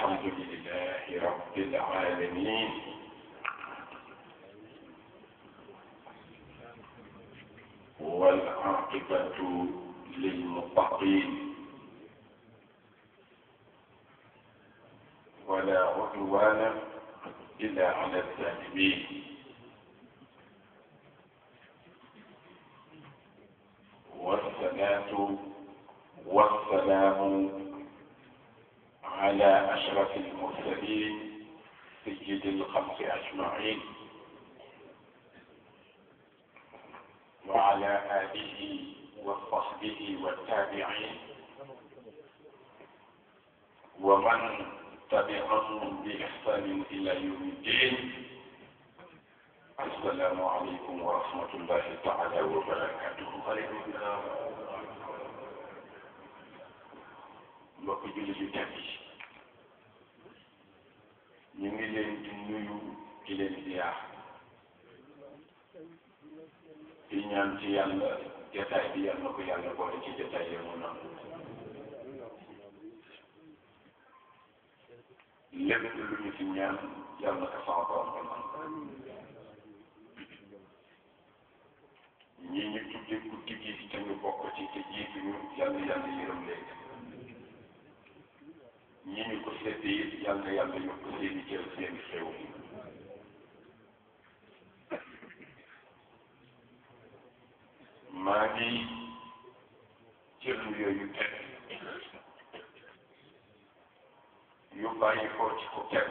الحمد لله رب العالمين والعاقبة للمتقين ولا عدوان إلا على الظالمين والصلاة والسلام على أشرف المرسلين سيد الخلق أجمعين وعلى آله وصحبه والتابعين ومن تبعهم بإحسان إلى يوم الدين. السلام عليكم ورحمة الله تعالى وبركاته. عليكم السلام. mbokk jullit yu tedd yi ñu ngi leen di nuyu di leen ziar di ñaan ci yàlla jotaay bi yàlla na ko yàlla boole ci jotaay yi mu nangu lépp lu ñu ci ñaan yàlla na ko sama borom ko nangu ñi ñu tudde guddi gi te ñu bokk ci te jiitu ñu yàlla yàlla yërëm leen ñi ñu ko seete it yàlla yàlla yokk seeni jël seeni xew maa ngi jëlu yooyu teg yu bàyyi ko ci ko teg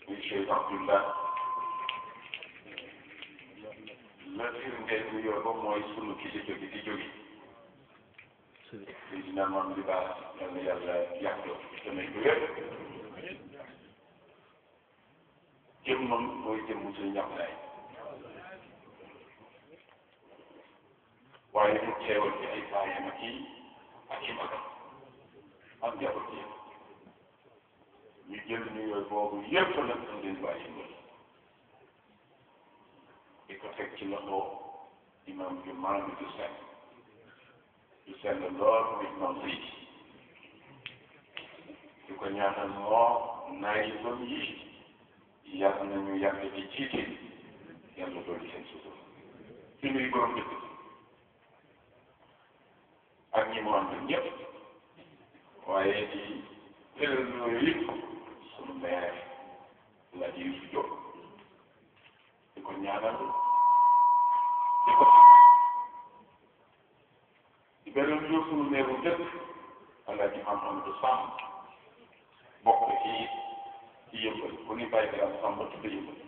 muy Cheikh Abdullah la firndeel bu yooba mooy sunu ki di jóge dina maam li baax yàlla yàlla yàq damay ko yëpp jëmmam mooy jëmm ci ñaxlaay waaye mu teewal ci ay baayam ak i magam am njaboot yëpp ñu jël ñu yooyu boobu yëpp nag am leen bàyyi loolu di ko teg ci loxo imam ju maam du sell du sell lool muy imam fii di ko ñaanal moo naay doom yi yàgg nañu yàgg ci jiite yàlla doolu seen suuf fi muy borom dëkk ak ñi mu ànd ñëpp waaye di tëral loolu yëpp sunu maire la di Youssou Diop di ko ñaanal di ko di beneen jour sunu maire bu dëkk Alaaji Amadou Samb bokk ci yëmbal bu ñu bàyyi dara Samb tudd yëmbal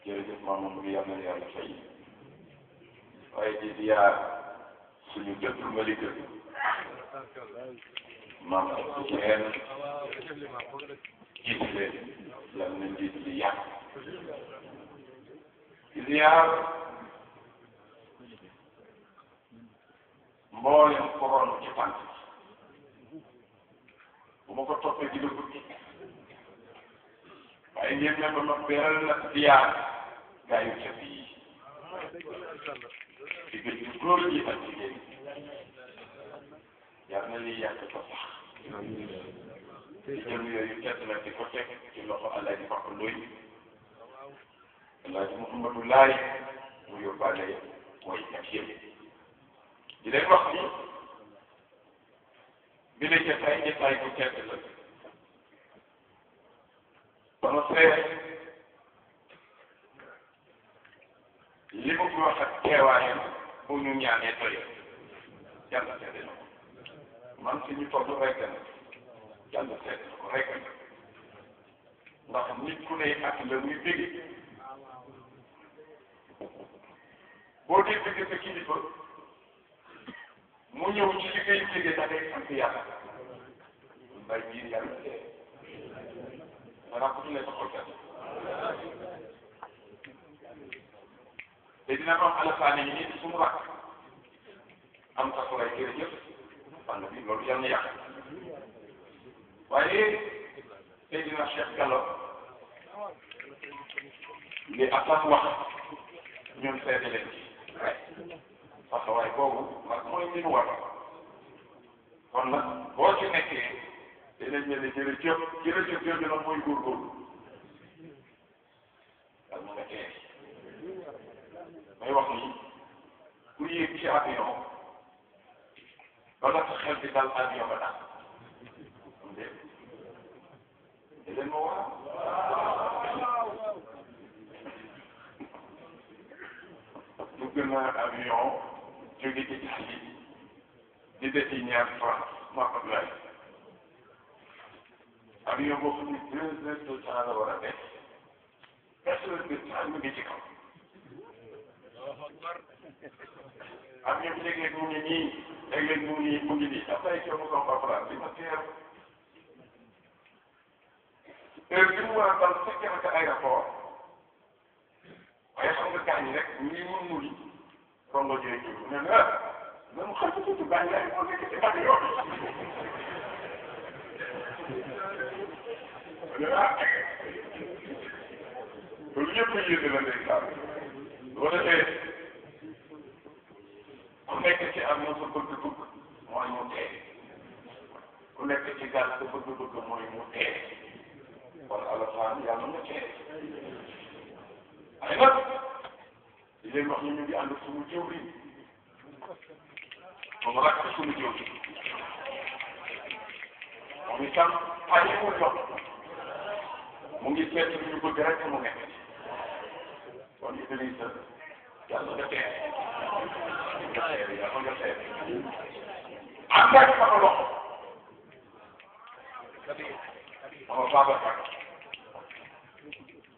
jërëjëf maam moom ngi yàlla na yàlla fay waaye di ziar suñu dëkk Malika maam ak seen jiit leen yàlla na njiit li yàq di ziar mboolem koroon ci tànk bu ma ko toppee di la guddi waaye ngeen ne ma beral na ziar gaa yu set yi di gëj góor ñi ak jigéen yàlla na liy yàq ko sax di jël yooyu tedd nag di ko teg ci loxo Alaaji Papa Ndoy Alaaji Mouhamadou Laay mu yóbbaale mooy ak yëpp di leen wax ni bi la jotaay bu tedd la ba ma seet li mu ko wax ak teewaayam bu ñu ñaanee doy yàlla seede na ko man si ñu toll rek na yàlla seede na ko rek na ndax nit ku ne ak la muy dégg boo dee dégg sa kilifa mu ñëw ci li ngay déggee da ngay sant yàlla mbay biir yàlla see danaa ko ne sa xol kat te dina ko am alafaane yi nii suñu rakk am taxawaay jërëjëf fànn bi loolu yàlla na yàq waaye te dina Cheikh Gallo li Assane wax ñun seede leen ci taxawaay boobu nag mooy li ñu war kon nag boo ci nekkee dinañ ne jërëjëf jërëjëf jooju nag mooy góorgóorlu ak mu nga tee may wax ni ku yéeg ci avion bala sa xel di dal avion ba daal am dé leen ma wax dugg na avion jóge ci Italie di defi ñaar France maa ko lay avion boo xam ne 2 heures de temps la war a def 4 heures de temps mu ngi ci kaw avion bi léeg-léeg mu ngi nii léeg-léeg mu ngi nii après que mu soog a France bi ma teer heure bi mu war a dal fekkee na ca aéroport waaye xam nga gaañ rek ñi mun mu ngi comme nga jëlee kii ne la même xam nga tuuti bàyyi laay moo nekk ci avion bi loolu yëpp a yéene la ndeysaan boo defee ku nekk ci avion sa bëgg-bëgg mooy mu tee ku nekk ci gaal sa bëgg-bëgg mooy mu tee kon alasan yàlla nga tee ay nag di leen wax ñu ngi ànd suñu jëwriñ moom rakk suñu jëwriñ moom itam ay mu jox mu ngi seet lu ñu bëgg rek mu nekk kon Idrissa yàlla nga tee yàlla nga tee ànd ak sama loxo sama Babacar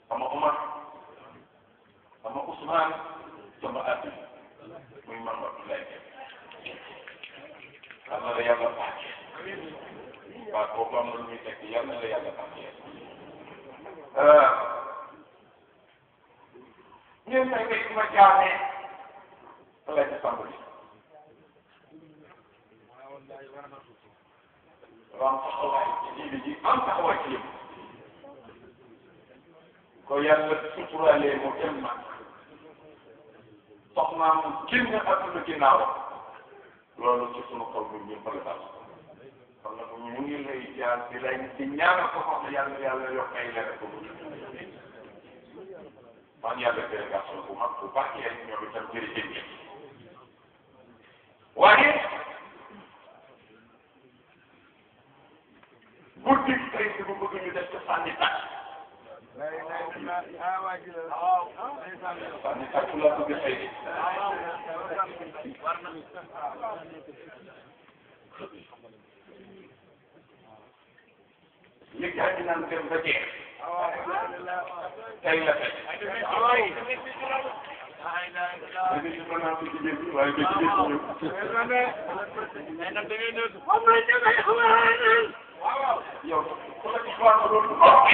sama Omar sama Ousmane sama Abi muy Mame Abdoulaye yàlla la yàlla baaxee waaw boobu am na lu muy teg yàlla la yàlla baaxee ñun nag léegi ma jaaree lay tàmbali am taxawaay ci diine ji am taxawaay ci yëpp ko yàlla suturalee mu dem nag soxnaam génn àdduna ginnaaw loolu ci sunu xol bi ñëpp la dal kon nag ñu ngi lay jaar di lay di ñaanal ko soxna yàlla yokk ay leer ko man yàlla délégation bu mag bu baax yéen ñoom itam jërëjëf waaye guddi tey si bu bëgg ñu def ko sànni tàcc sànni tàcc la bëgg tey li gaa yi naan dem ba jeex tey la tey yow ku la ci xool loolu ok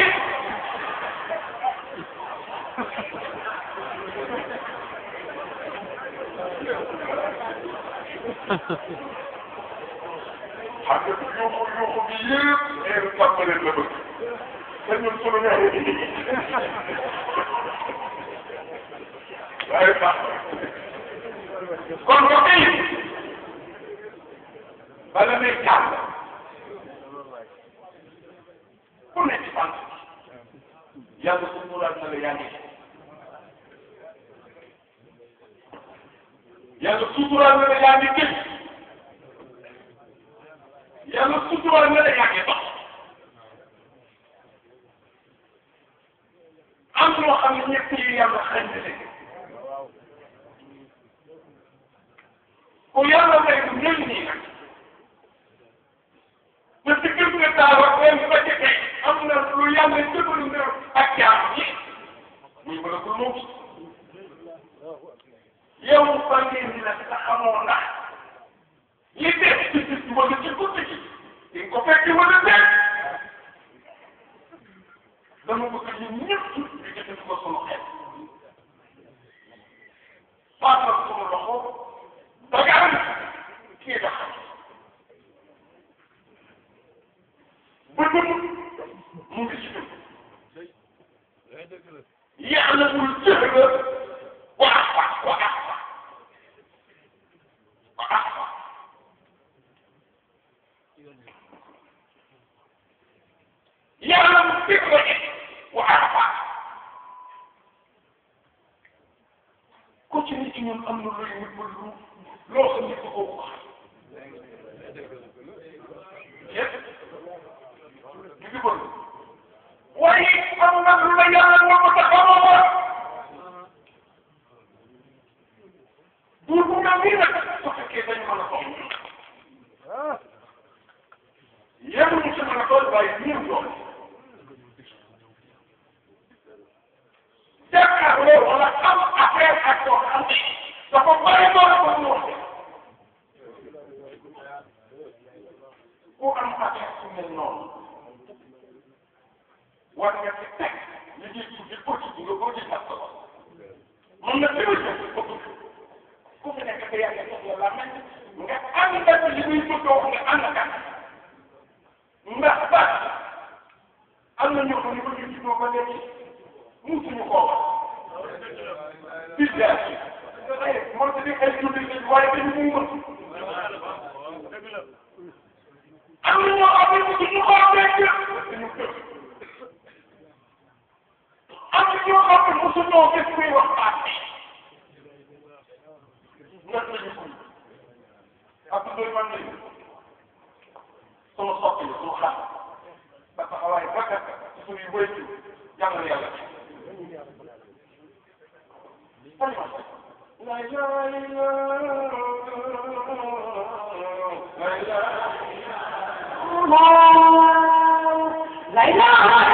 xam nga yuuxu bi yëpp leeru tàmbale la bëgg te ñun sunu ñaari waaye baax kon mbokk yi bala may jàll ku nekk sant yàlla suturaal na la yaa ngi yàlla suturaal na la yaa ngi gis yàlla suturaal na la yaa ngi dox am loo xam ne ñëpp yi yàlla xañ na leen ku yàlla may lu mel nii nag te si gëm nga daaw ak ren ba ca tey am na lu yàlla jëfandu na ak jaam yi muy mën a ko mucc yow fan ngeen di nag sa xamoo ndax li def ci gis wala ci guddi gi di nga ko fekk wala déet dama bëgg ñun ñëpp ñu jëfandikoo sunu xel faatal sunu loxo dagaan kii da xam bëgg mu ngi ci ñun ya'lamul jahra wa akhfa الفكرة وعرفها كنت نيجي من أمر الله لو خليك أوقع يقول وهي أمر الله ومتقرر دورنا مين تفكر زي ما نقول يمكن أن نقول بايدين دول ذكر ولا كم أفعال أكثر فقط ما يقول وأن أتحس من النوم وأن يتحس يجب في الكتب يقول الأصل من نتيجة كيف نكتب يا لمن أنت تجيب تقول أنك ndax am na ñoo xam ne ba ñu juddoo ba léegi musuñu koo wax billahi moo tax ay jullit lañ waaye dañu mu mën am na ñoo xam ne musuñu koo dégg dañu tëb am na ñoo xam ne musuñoo gis kuy wax baat nag lañu ko ak doy man lañu sama soppi la sama xam ba taxawaay bakkat ci suñuy wéytu yàlla na yàlla la ilaha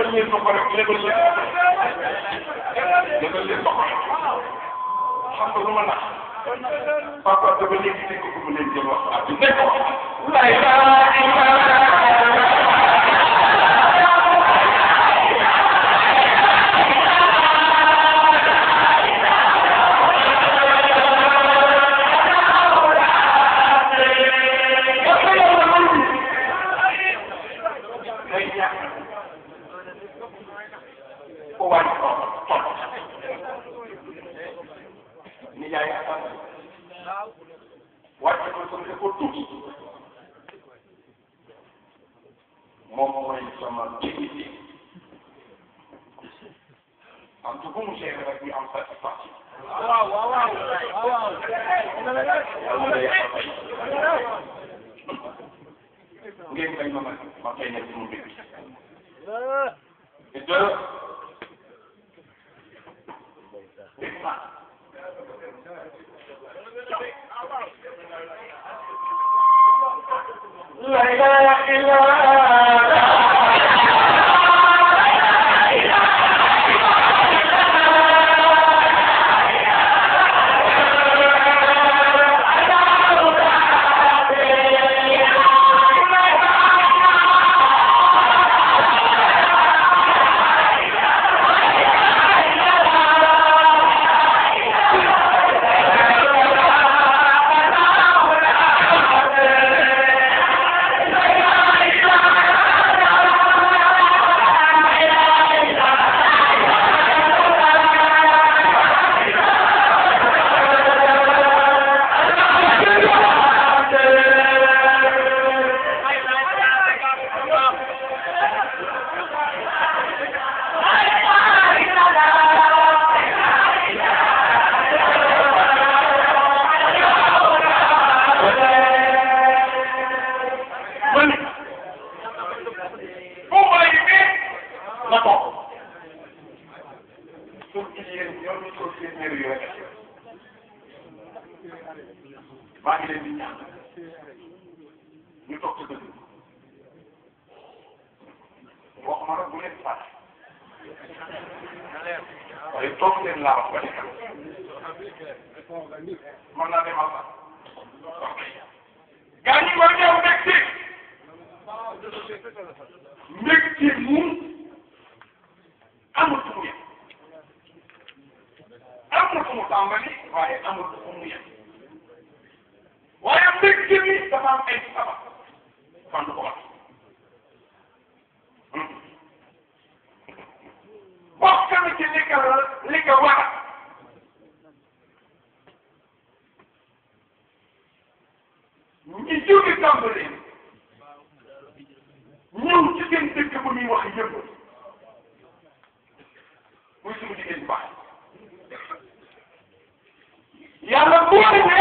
lebal leen ma ko rek lebal leen ma ko rek xam nga lu ma nax papa dafa léegi dégg ko mu leen jël wax ak ne ko la ilaha illallah moom mooy sama dignité en tout cas mu géré rek ñu am satisfaction. waaw waaw waaw. ngeen bañ ma fay nekk mu dégg. et deux. La ilaha illallah. maa ngi leen di ñaan ñu toog ci dëgg wax ma nag bu leen fàtte waaye toog leen laa wax ba ci kanam mën naa demal sax gaa ñi war ñëw mbégte mu amul fu mu yem amul fu mu tàmbali waaye amul fu mu yem waaye mbégte mi dafa am ay sabab fan ko wax bokk na ci li ko war ñi jóge tàmbali ñëw ci seen dëkk bu ñuy wax yëpp muy suñu jigéen baax yàlla boole ne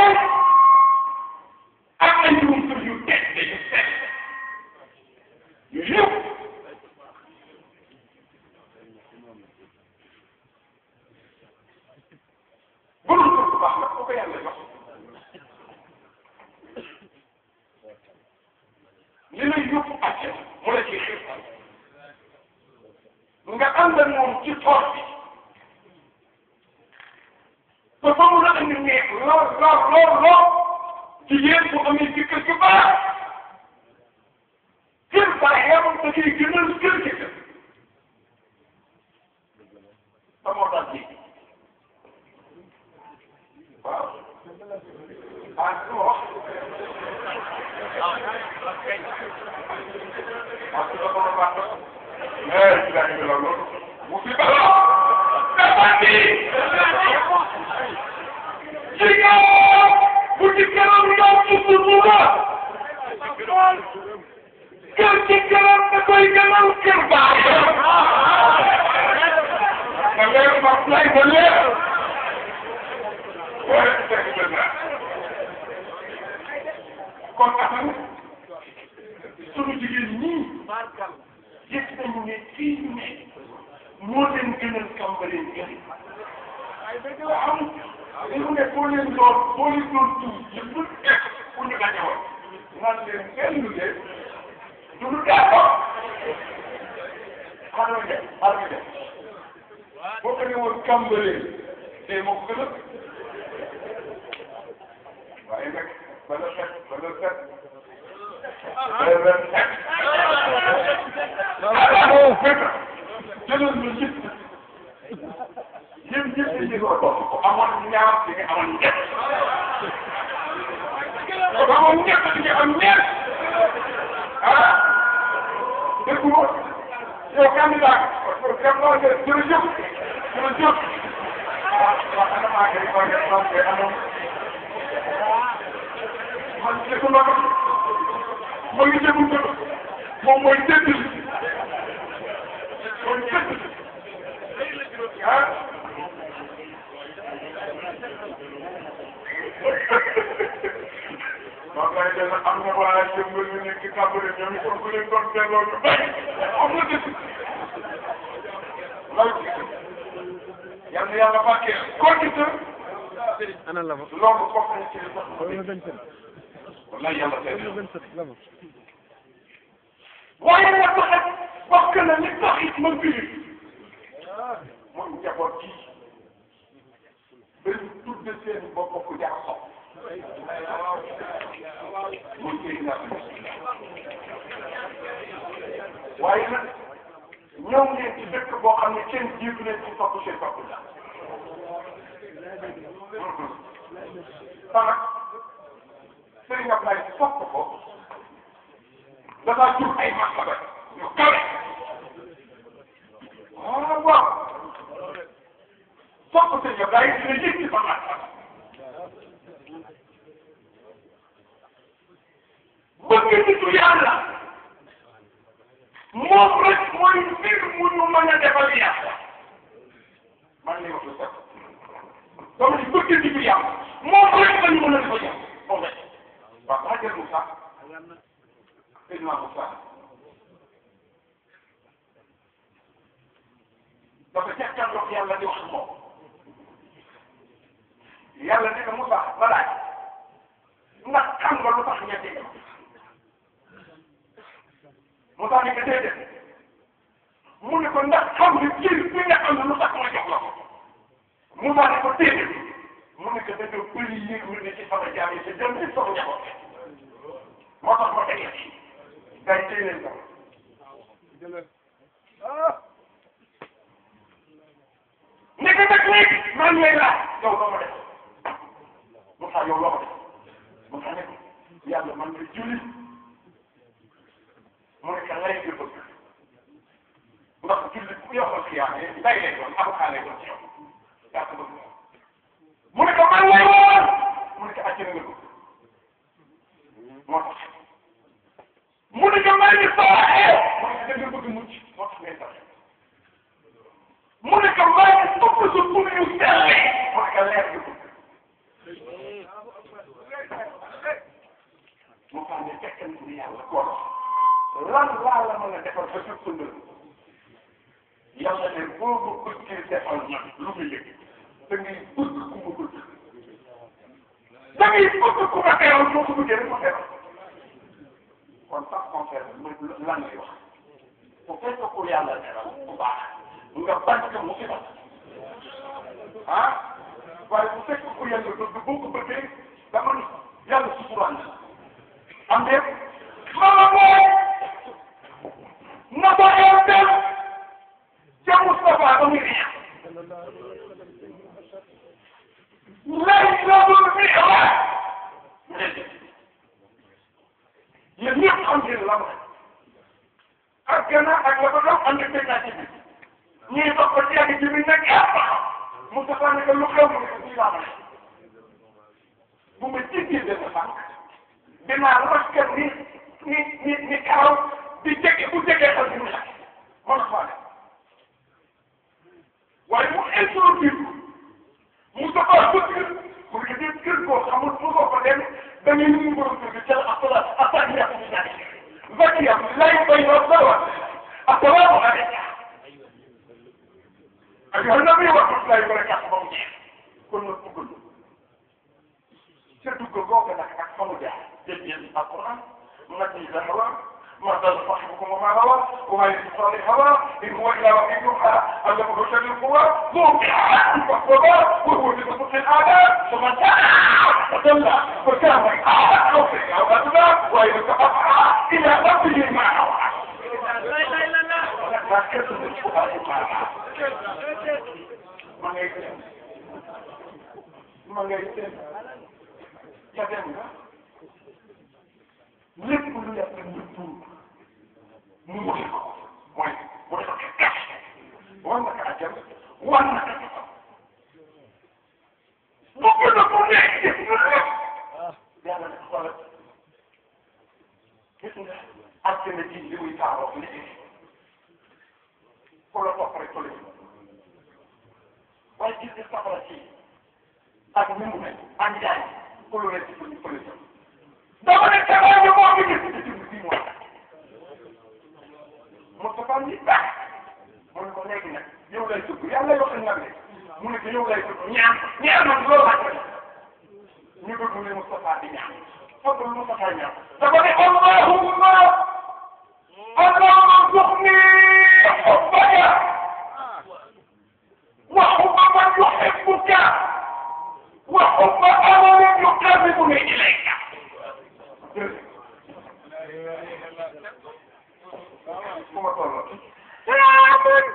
am na ñu yu teg yu set yu yëpp bu dul tur bu baax nag ko yàlla jox li lay yóbbu àcce mu la ciy xirtal nga ànd ak moom ci tool bi te fa mu la andi neex lool ci yéen bu amee ci kër gi baax kër baaxeem da ciy gënal kër gi ba moo tax ji waaw ah su ma wax parce que dafa baax mais ci la ñu loolu mu fi baax dafa ni jigéen bu ci kanam ndaw ci suuf la kër ci kanam da koy gënal kër baax da ngay wax lay ba leer waaye fekk na kon affaire sunu jigéen ñii gis nañu ne fii ñu ne moo leen gënal Cambérène gën waaw dañu ne boo leen doon tuut yëpp teg ku ñu gañewoon naan leen kenn lu dee du lu d'accord xaaral nga def boo ko ñëwoon kàmbalee tey moo ko gën a waaye nag bala set jëloon ñu ñëpp ñëpp ko bokk amoon ñaar di nga amoon ñett ko amoon ñett di nga am ñett ah dégg nga yow candidat jërëjëf waaw ana maa ngi koy def man de amoon man de su ma ko ma ngi jëmu ko moom mooy dëgg ah maa ngi lay def am na waa jëmbal ñu nekk kàmbale ñoom it ku leen doon delloo ñu bëri am na dëgg yal na yàlla bàkkee conditeur loolu bokk na ci li tax wallaay yàlla tey waaye nag tax bokk na li tax it ma mbiri mooy njaboot gi dañu tudde seen bopp ku jaxasoo mooy tey naa waaye nag ñëw ngeen ci dëkk boo xam ne kenn jiitu leen ci topp seen bopp la nag Serigne Ablaye sopp ko dafa jur ay masaba yu kawe waaw sopp Serigne Ablaye dina yëg ci sa masaba bëgg nitu yàlla moom rek mooy mbir mu ñu mën a defal yàlla man li ma ko sax dama ni bëgg nitu yàlla moom rek la ñu mën a defal yàlla moom rek waaw maa jël Moussa Seydina Moussa dafa jàkkaarloog yàlla di wax moom yàlla ne ko Moussa balaay ndax xam nga lu tax ñetti Moussa ne ko déedéet mu ne ko ndax xam nga cër bi nga am lu tax ma jox la ko Moussa ne ko déedéet mu ne ko da nga bëri yéegul ne ci sama jaam yi te dem ci sama njaboot moo tax ma tegee ci day téye leen ko ne ko nag léegi maa ngi lay laaj yow loo ma def Moussa yow loo ma def Moussa ne ko yàlla man nga julli mu ne ka lay nga bëgg ndax julli bu yokkal xiyaane day lay doon avocat lay doon ci yow yaa ko bëgg mu ne ko man lay woon mu ne ko àjjana nga bëgg moo tax mu ne ko maa ngi sooxee mu ne ko da nga bëgg mucc moo tax ngay tax mu ne ko maa ngi topp sa pour yu selle mu ne ko leer nga bëgg mu tax ne fekkante ni yàlla kon lan laa la mën a defal ba sa sundal yàlla ne boobu bëggee defal na lu muy yëg da ngay bëgg ku ma bëgg da ngay bëgg ku ma teewal soo ko bëggee rek ma teewal kon sax concerne lan lay wax bu fekkee ku yàlla teral bu baax nga bañ ko mu fi ah waaye bu fekkee ku yàlla bëgg boo ko bëggee dama ni yàlla suturaan am déet mama mooy na ko yow dem ca Moustapha ba muy riya lay labul mi xalaat yéen ñëpp xam ngeen la ma ak gannaaw ak la ko doon am na benn ci bi ñii dox ko ci yàgg ci bi nag Moustapha ne ko lu xew mu ne ko fii laa ma bu ma jiggee benn fan dinaa raskan ni karaw di jege bu jegee xel bi mu laaj moo tax maa waaye mu introduire mu soxla bëgg pour que di kër koo xamul mu ko fa dem da ngay nuyu borom kër gi ca asala asala bi ñaari vakiya lay bay no sawa assalaamu alayka ak yow na muy wax lay barakaat ba mu jeex kon nag duggal ca duggal googu nag ak fa mu jaar dégg ngeen alquran nag ñi dafa ما ضل صاحبكم وما غوى وما يتصل الهوى ان هو الا وحي يوحى علمه شديد القوى ذو امتحان وصبر وهو في نصف الاعلام ثم تضل وكان او في او ادنى واذا تقطع الى ربه ما هوى. لا اله الا الله. لا كسب الفؤاد ما ngay ya dem nga lépp lu yàq ñu tuur mu wuti ko mooy mu def ko gas war na ko àjjal war na ko bëgg na ko nekk yàlla ne xoolal gis nga àjjana ji li muy taaroo liggéey ku la topp rek tolli waaye gis nga safara ci ak ni mu ne ak jaay ku lu nekk ci police dama ne teewal ñu moo ngi gis ci jëm bi mu wax Moustapha ni baax mu ne ko léegi nag yow lay tudd yàlla yoo xam nag mu ne ko yow lay tudd ñaan man loolu laa ko ñu bëgg mu ne Moustapha di ñaan foog lu Moustapha ñaan dafa ne allahumma arzuqni hubbaka wa hubba man yuhibbuka wa hubba amalin yuqarribuni ilayka. Kuma toll. Salaamun.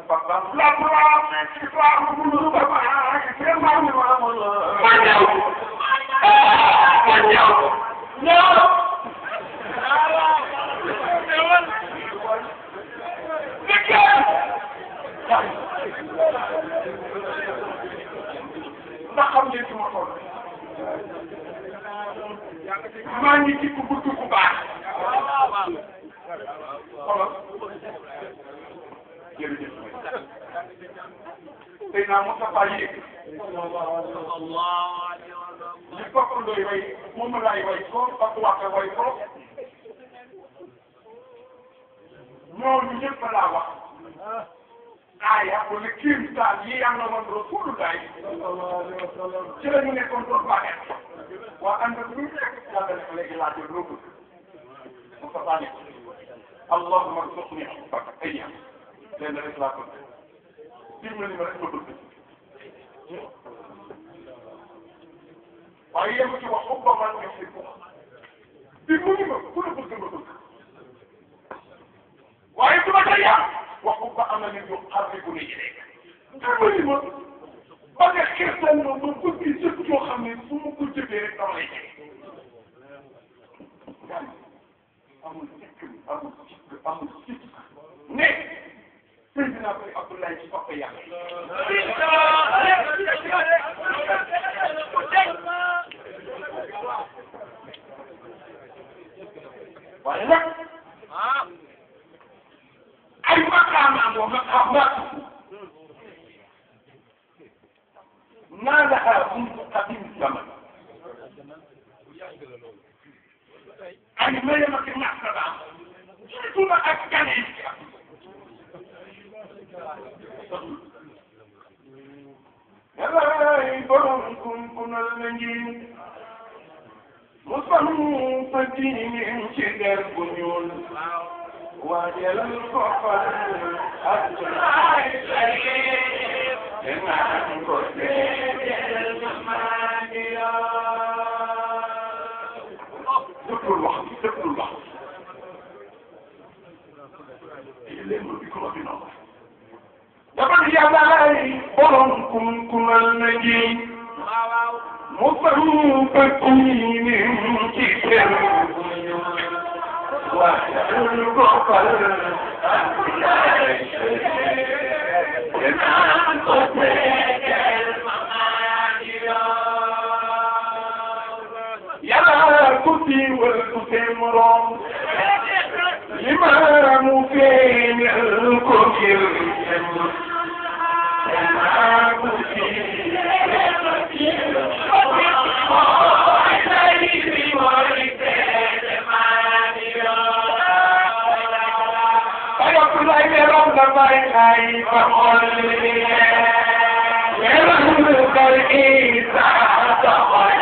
papa la promesse ci faamu bu papa ci maamu maamu la ma ñëw ndax xam ngeen fi ma toll maa ngi ci ku bëgg ku baax xoolal jërëjëf tey naa mos a bàyyi li bokk looy way moom laay way ko bokk waxee way ko ñooñu ñëpp laa wax aaya wala kéemtaan yi yàlla woon Rasulullah ci la ñu nekkoon doon baaxee waa ànd ak lu nekk yàlla def léegi laa jël loo bëgg mu fa bàyyi allahumma rzuqni hubbaka ayya lenn rek laa bëgg dimbali ma rek ma bëgg waaye yem ci wax xubba man yuhibbu dimbali ma ku la bëgg ma bëgg waaye su ma tey wax xubba amalin yuqarribuni ilayka dimbali ma ba nga xirtal ma ba bëgg jëf joo xam ne su ma ko jëfee rek dama lay jege amul sikk amul sikk ne Seydina Baye Abdoulaye ci papa yàlla waaye nag ay maqaamaam wa maqaamaat naalaha mundu qadim zaman ay mayam ak martabaam jiitu na ak ganeen yàllaay borom kunkunal na njiin mu sam fa diinin ci der bu ñuul waajalal ko fal ak laay sarif te naan ko seedeel maaniya dëppul wax leen ma di ko wax dina wax dafa yàllaay borom kunkunal na njiin mu sam fa diinin ci der bu ñuul waajalal ko fal ak laay sarif te naan ko seedeel maaniya yàlla ku siiwal ku seen morom li ma mu feeñal ko ngir jëm maa ku siiwal ko ngir ay merom damay ay fa xol merom kal isa sa xol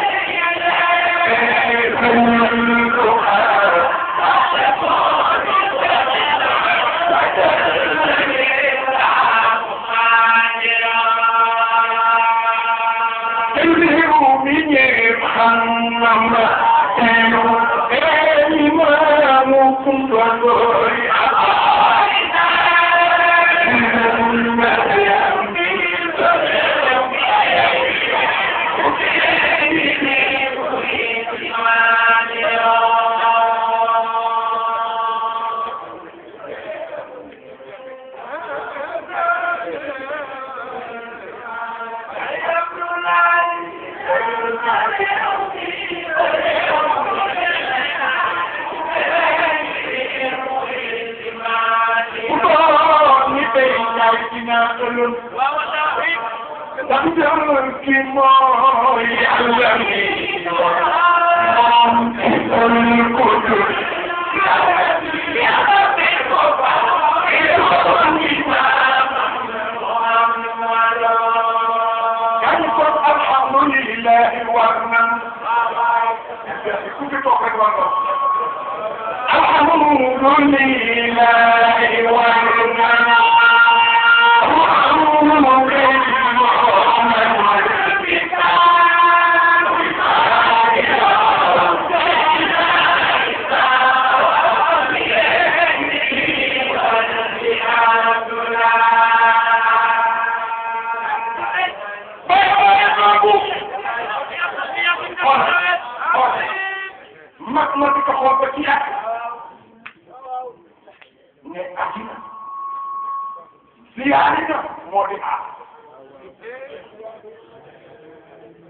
siyaari na moo di aar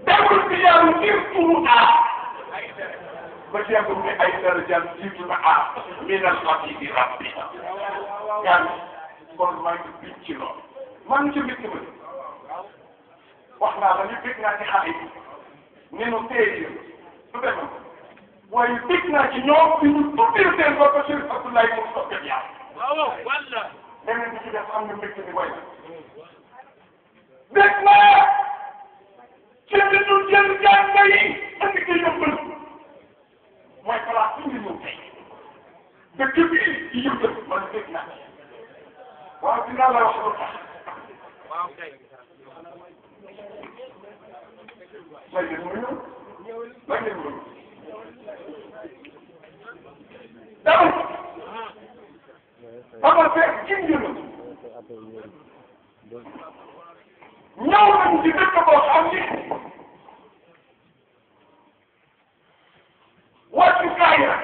demul siyaaru surtout aar ba jéego ni ay darajaan jiitu na aar minal xabibi rabbina yaa kon maa ngi bind ci loolu maa ngi ci bitti ba wax naa la ni bég naa ci xale yi ne nu téye du demee waaye bég naa ci ñoom bi ñu tuddee seen bopp Chérif Abdoulaye moom soppeeku yàlla. beneen bi ci def am na mbégte bi way bég naa ci li ñu jël jàng yi andi ko yëmbal mooy place bi ñu ñëw tey dëkk bi di yëmbal man bég naa ci waaw dinaa la wax lu tax. may leen ma ñëw may leen ma ñëw dama dama fekk ci njëriñ ñëw nañ ci dëkk boo xam ni wàccukaay la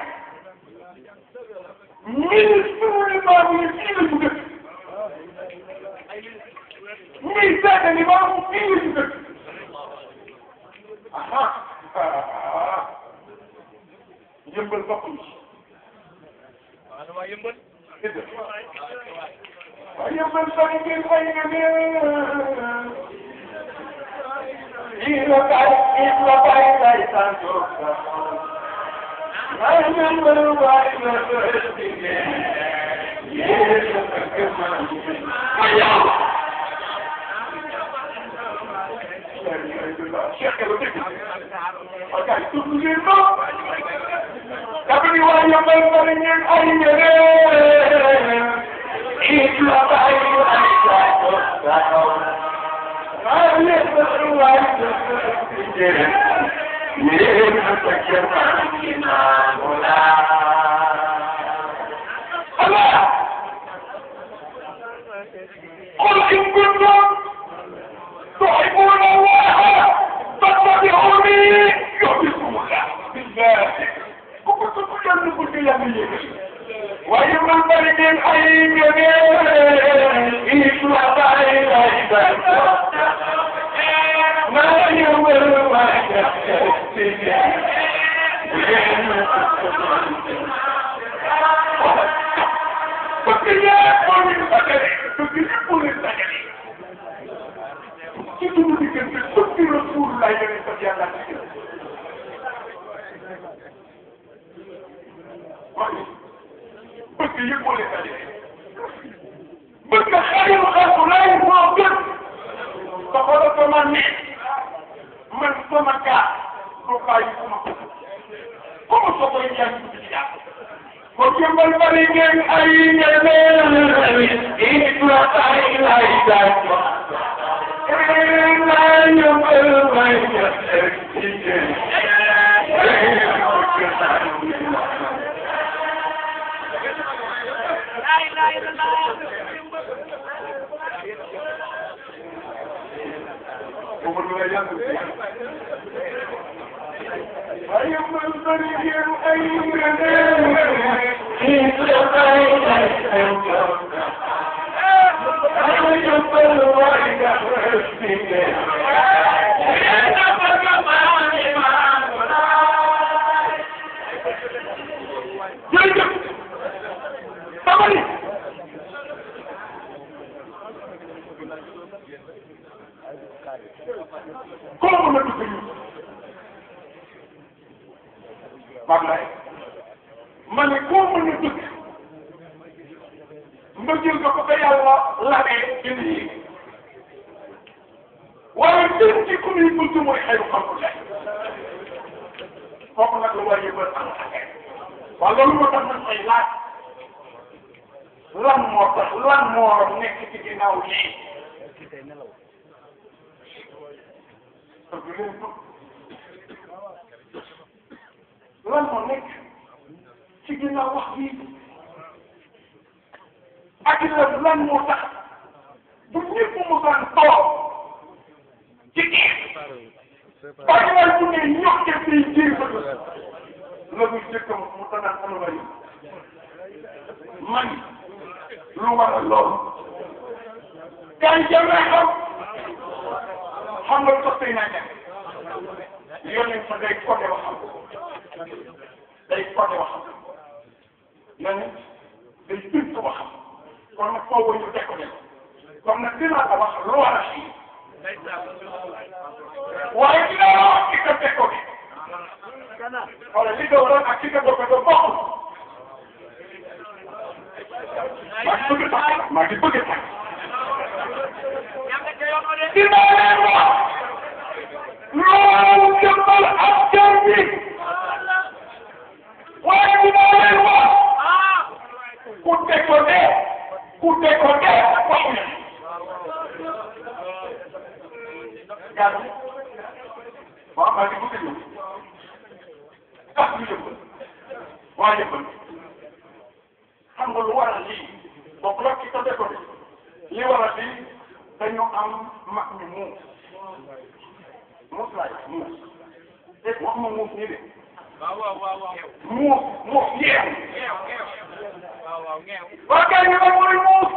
ministre yi maamu yi fii la ñu dëkk ministère ni maamu fii la ñu dëkk aha yëmbal bokkul ci waaye yëmbal sax ngeen xëy na ne lii la bàyyi lay tàntoo waaye yëmbal waaye la ok tudd ngeen ko dafa ni waa yëmbal bari ngeen ay yeneen it la bàyyi ay saako saako waaye yëmbal waay yéen a ko jëmal ci maamu laa Allah qul in kuntum تحبون الله فاتبعوني يحببكم الله بالله كنت تجنب اليمين ويوم البرد الحين يطلع بعيد ما يوم الواحد فكيف من البدن فكيف من البدن ci suñu diggante soppi Rasulullah yeneen sa yàlla ci waaye bëgg yëpp moo leen daje bëgg xarit Rasulullah moo gën ba xoolal sama nit man sama gaa ko bàyyi sama ko comme soo koy ñaan ci ci yàlla kon yëmbal bari ngeen ay ñeneen it la tay lay daaj ma ne koo mën a dëkk nga jël ko ko yàlla labee jënd yi waaye jël ci ku muy bëgg mooy xëy na foofu nag la war a yëbal am waaw loolu moo tax nag may laaj lan moo nekk ci ginnaaw lii lan moo nekk ci ginnaaw wax bi ak lan moo tax bu ñëpp mosaan toog ci kii bàyyi waay bu ne ñokke fii jiir ba la muy jëkkam mu tanaan alway man lu war a loolu gàncax la xam nga sax tey naa nekk yónnee fa day côté waxam day côté waxam yónnee day tënk waxam kon nag foo ñu teg ko de comme nag dinaa ko wax lu war a si waaye dinaa la wax ki ko teg ko de wala li nga waroon ak ki nga doog a doon bokkul maa ngi bëgg sax dinaa leen wax loolu jëmbal askan bi waaye dinaa leen wax ku décoder waxu yàlla waaw maa ngi bëgg a ñëw ah ñu jëmbal waa jëmbal xam nga lu waral lii bokk la ci ko décoder li waral lii dañu am mag ñu muus laay muus te wax ma muus nii de muus yeew waa kay ñu ne mooy muus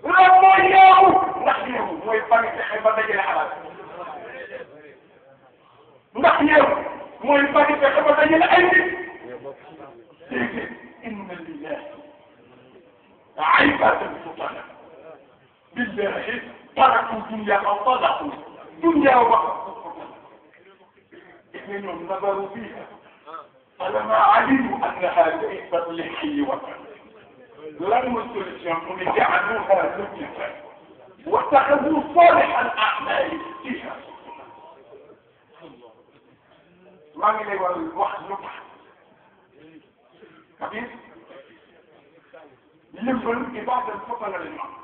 lan mooy yeewu ndax yeewu mooy bari fexe ba dajale xalaat ndax yeewu mooy bari fexe ba dajale ay nit léegi inna lillahi ibatan futana billahi taraku dunya aw talaqu dunya wa إنهم نظروا فيها فلما علموا أنها ليست لحي وطن لم السلسلة جعلوها لجة واتخذوا صالح الأعمال فيها ما من الواحد نبح كبير يمكن إبادة الفطنة للمعنى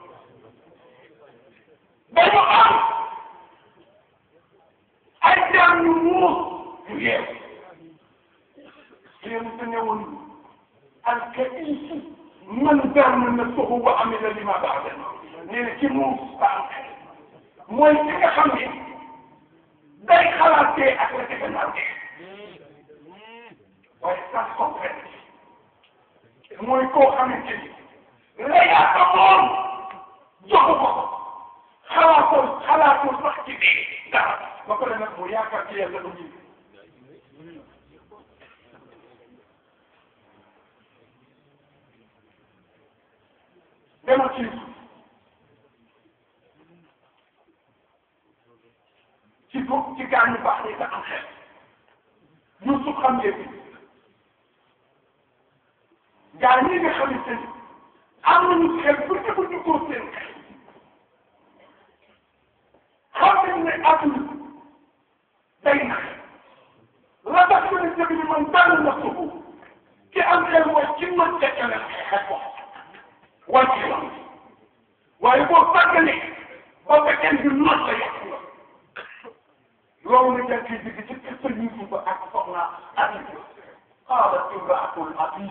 بل أيام نموت يجيب يمتنون الكئيس من دام نفسه وعمل لما بعده نيكي موس بعد موي كيغا خامي داي خلاتي اك لا تي نارتي واي سان كومبريت موي كو خامي لا يا تمون جوكو خلاصو صح تي دار ba pare nag mu yaakaar ci yàlla lu ñu demal ci gaañ yu baax yi nga am xel Yuusuf xam ngeen gaañ yi nga xamante ni am nañu xel bu ñu ko seen xel xam nañ ne àdduna day na la tax ñu ne jëg ni man daan na suuf ki am xel mooy ci mën tekkale xel ko wàcc la waaye boo tàggalee ba fekkee ni noot la yàq la loolu la jàng ciy digg ci sa Yuusuf ba ak soxna Aziz qaalat imra'atul Aziz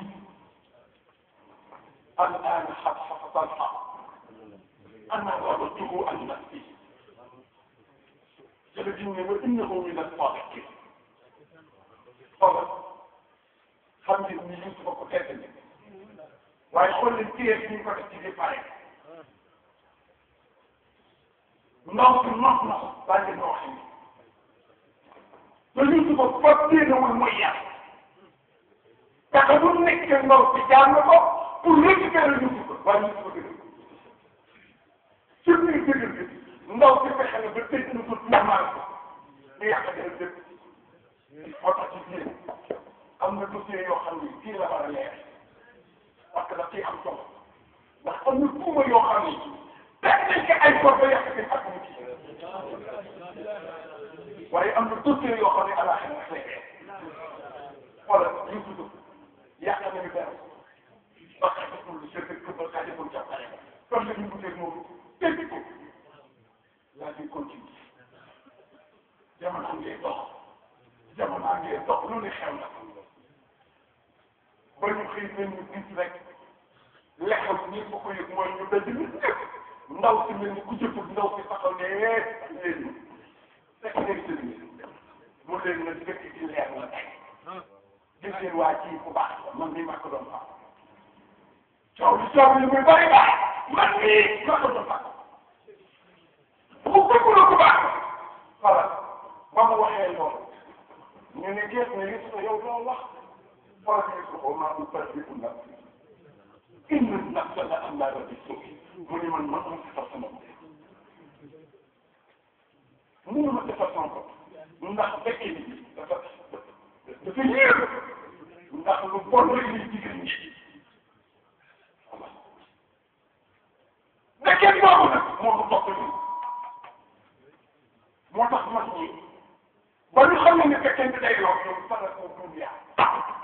الآن حصحص الحق أنا ضربته عن نفسي جلدني وإنه من الصادقين فقط خمس من يوسف وكتابه ويقول الكيف من كتابه فارغ نص بعد النوحي فيوسف فقدين والمياه تقدم نكتب النوح جانبه pour récupérer le Yuusuf waaye Yuusuf dëgg ci biir dëgg bi ndaw si fexe na ba tëj na ko normal ko di yàq dara dëgg moo tax ci biir am na dossier yoo xam ne kii la war a leer parce que daf ciy am solo ndax am na tuuma yoo xam ne teg nañ ko ay bor ba yàq seen ak mu kii waaye am na dossier yoo xam ne alaaxira na leer xoolal Yuusuf yàq nañu dara parce que lu jël ko ba ka defal jàppale kon la ñu bëgg moom dégg ko la di continue jamono ngee dox lu ne xew na ba ñu xëy nañ ñu gis rek lexal ñëpp ko yëg mooy ñu daj nit ñëpp ndaw si mel ni ku jëfut ndaw si taxaw ne leen fekk leen sëñ mu leen na dëkk ci leer la tey gis ngeen waa ci bu baax man mii maa ko doon baax coow li muy bari baax man mii ne gees ne li su yow loo wax wala ne su ko maa mu tarbiku nafsi inna nafsa la ammaara bis-suu'i mu ne man ma defar sama bopp mënuma defar sama bopp ndax fekke ni dafa yéex ndax lu bon rek liy jigéen ñi fekkee boobu nag moo ko topp ni moo tax mag ñi ba ñu xam ne fekkee bi day lool ñoom fara ko dunya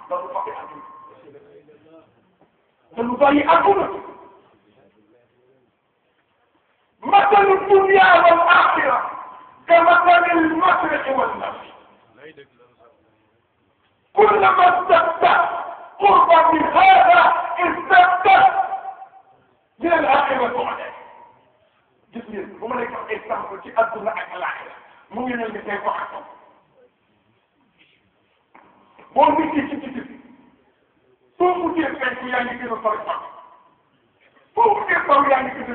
dañu fàtte àdduna dañu bàyyi àdduna masalu dunya wal axira ka masalil mashriqi wal maghrib كلما ازددت قربا من هذا ازددت من الآخرة بعدا gis ngeen bu ma lay jox exemple ci adduna ak alaaxira mu ngi mel ni tey ko xatam boo nekkee ci gis soo mujjee penku yaa ngi gën a sori sax soo mujjee saw yaa ngi gën a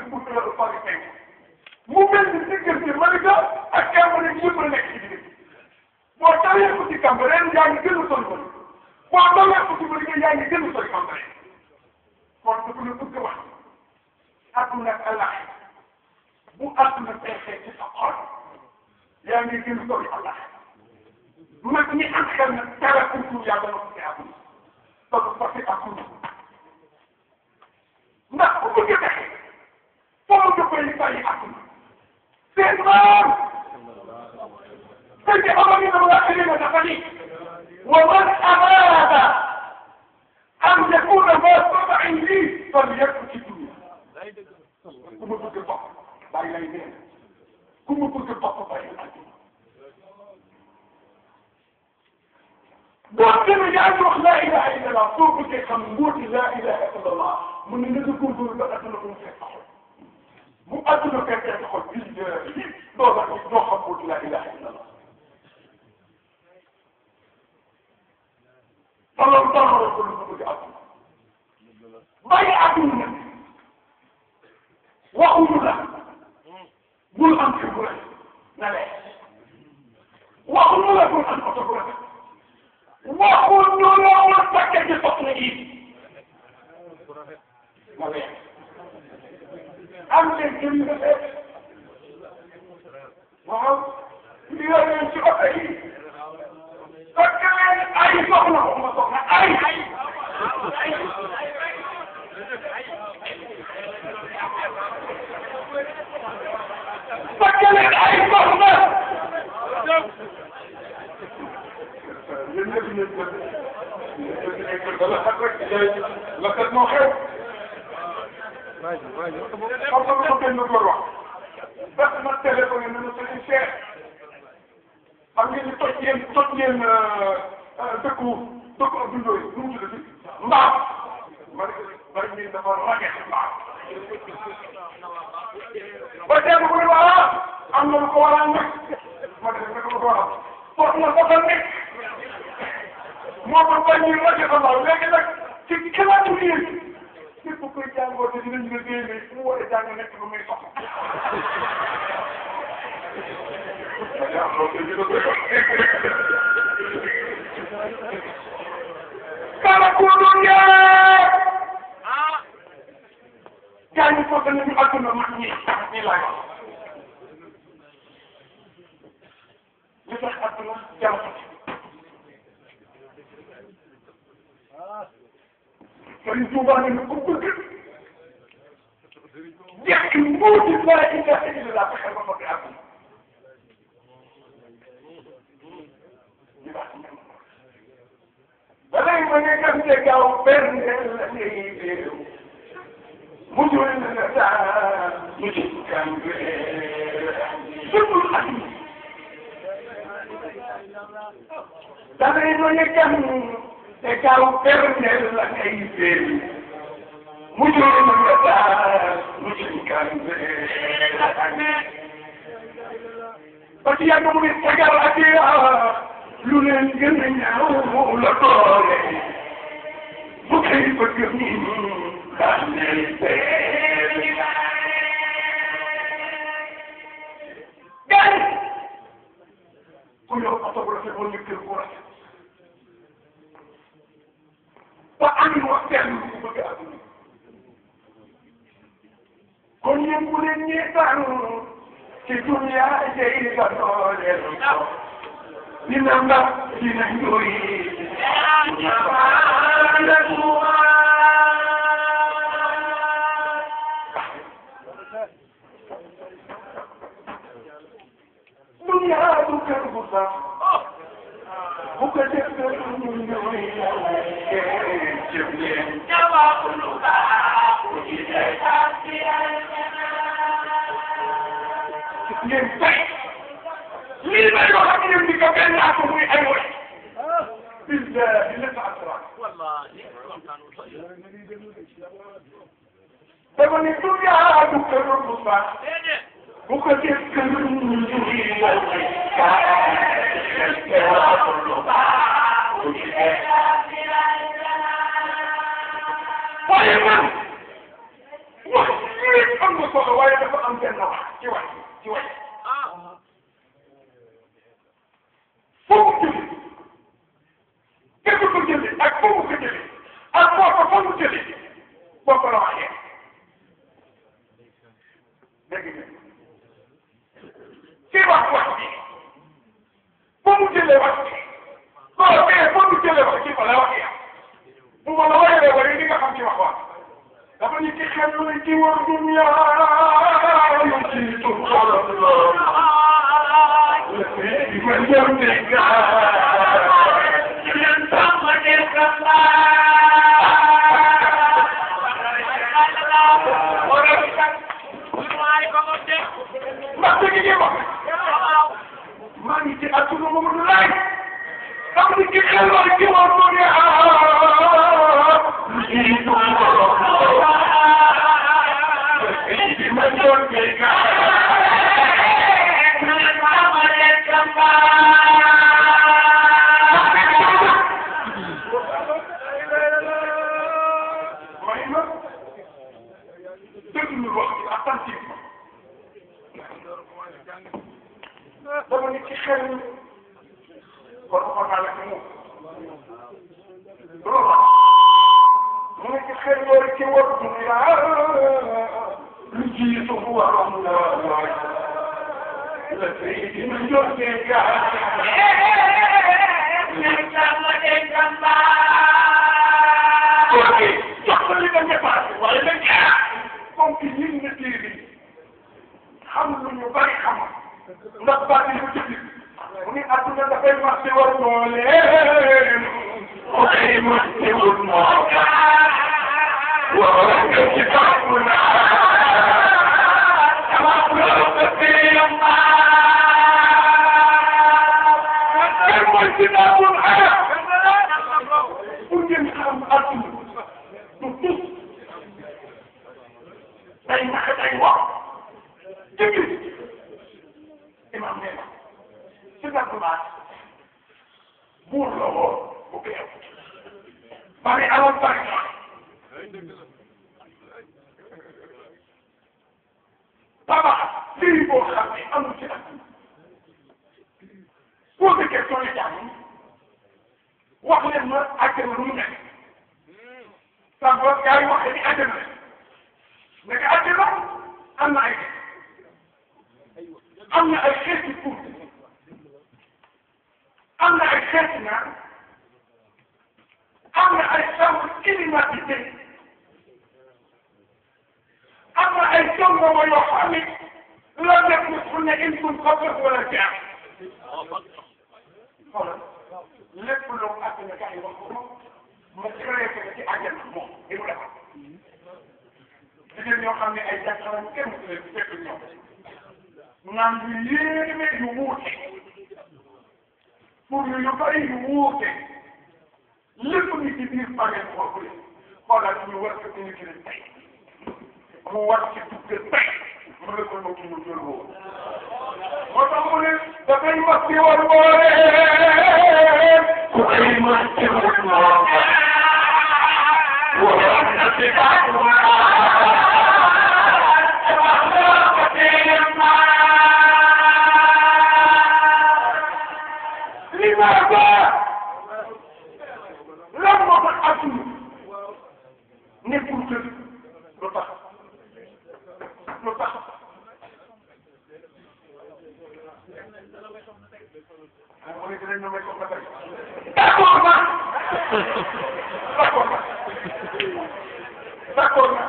sori penku mu mel ni diggante Malika ak Cambérène yëpp la nekk ci diggante boo tawee ko ci Cambérène yaa ngi gën a sori Malika boo tawee ko ci Malika yaa ngi gën a sori Cambérène kon dafa la bëgg a wax adduna ak alaaxira bu adduna feexee ci sa xol yaa ngi gën a sori alaaxira du nag ñi am xel nag dara pour yàlla na ko ci adduna te du fàtte adduna ndax bu bëgg a fexe foo dafay bàyyi adduna seen maam sëñ bi amoon na dama laa xëy na dafa ni wa man araada an yakuna ma tabain lii falyakun ci dunya ku ma bëgg bopp bàyyi lay neen ku ma bëgg bopp bàyyi adduna boo demee yaa ngi wax laa ilaha illa allah soo bëggee xam mbooti laa ilaha illa allah mun na nga góorgóorlu ba adduna ko mu fekk xol bu adduna fekkee xol bii doo xam mbooti laa ilaha illa allah alors dara ko lu bëgg adduna bàyyi adduna nag waxuñu la bul am kër bu rafet na leer waxuñu la bul am oto bu rafet waxuñu la war takke ci soxna yi na leer am leen kër yu rafet waaw yor leen ci oto yi takk leen ay soxna waxuma soxna ay fakkeleen ay soxna yéen ñëpp dala xat rek la kat moo xew xam nga ma benn góor wax bés ma téléphoné ne ma sëñ Cheikh xam ngeen ni toj ngeen dëkku Abdou Ndoye nu mu tuddati Mbaaw ma ne bari nii dafa rage Mbaaw ba tey bu ne waa am na lu ko waral nag ma ne naka la ko waral foog na ko fa nekk moo ko bañ ñu rage Mbaaw léegi nag ci xalaatu yéen képp kuy jàngoo te dinañ la génne mu war a jàng nekk lu muy soxla. kala ko doon yaa jàng ko danañu àdduna mag ñi laaj li tax àdduna jàmm Sëriñ Tuubaa ne ko bëgg jekk mbooti laa ilaha illallah fexe ba bëgg àdduna balay ma ne kam te gaaw benn la ngay béew mujjul na daa mujjul kan sëppul àdduna balay ma ne kam te gaaw benn la ngay béew mujjul na daa mujjul kan ba ci yàgg mu ne tegal ak lu leen gën a ñaaw la doole bu koy bëgg daan leen seet gaañ ku yor oto bu rafet wala kër bu rafet kon yëngu leen ñeetaan ci dunya jëy ba dooleel ko dina mbaa dina njuy dunya du kër bu sax bu ko def jëf leen jawabulu baax ngeen tey lii may wax ak ñun di ko benn ak muy ay woy billahi la taala dama ne dunya du kër bu sax bu ko def kër waaye man wax lépp am na solo waaye dafa am benn wax ci wax foo ko jëlee képp ko jëlee ak foo ko jëlee ak foo ko jëlee boo ko la waxee dégg nga ci wax bi foo mu jëlee wax bi foo mu jëlee wax ci fa la waxee bu ma la waxee wala li nga xam ci wax dafa ñu ci xel lu ci war dunya lu ci tur xoolal lool ma ñëw nekk yéen sama nekk ma dégg ngeen wax maa ngi ci àdduna moom lu laay xam ni ci xel lu ci war dunya dama ni ci xel kon waxoon naa la ci moom loolu mu ne ci xel loolu ci war dunya lu jiitu waroon la fay dina jotee gaa ok jox ko li nga dépassé waaye nag comme que ñun nga téere xam lu ñu bari xam ndax baat yi mu ci biir mu ni adduna dafay marché war doole dafay marché wul moo war nga ci topp naa dama loolu ko téyam naa mooy ci daawul xaya pour ngeen xam adduna du tus day naxe day wax dëgg imam nee na si gàttumaat buur la woon bu beew bari alal bari baba lii boo xam ne amul ci ak posé question yi jàmm wax leen ma àjjana lu mu nekk sànq yaa ngi wax ni àjjana nekk àjjana am na ay am na ay xeeti pour am na ay xeeti naan am na ay chambre climatisée am na ay jongoma yoo xam ne la def na fu ne il faut ko def wala jaar xoolal lépp loo àdduna gars yi wax ko ma créé ko ci àjjana moom di mu defar jigéen ñoo xam ne ay jàkkaarloo kenn mu leen di fekk ñoom naan yu yéeme yu wuute pour yu bari yu wuute lépp ni ci biir pageen foofu la xoolal ñu war ko indi leen tey mu war ci tukki tey mu ne ko nokki mu jël woo moo tax mu ne dafay mas di war boole ku koy mas ci wut moom waroon na ci baaxu لماذا لما تحصل نقول لطخ mu ne dinañ may soxla tey d'accord na d'accord na d'accord na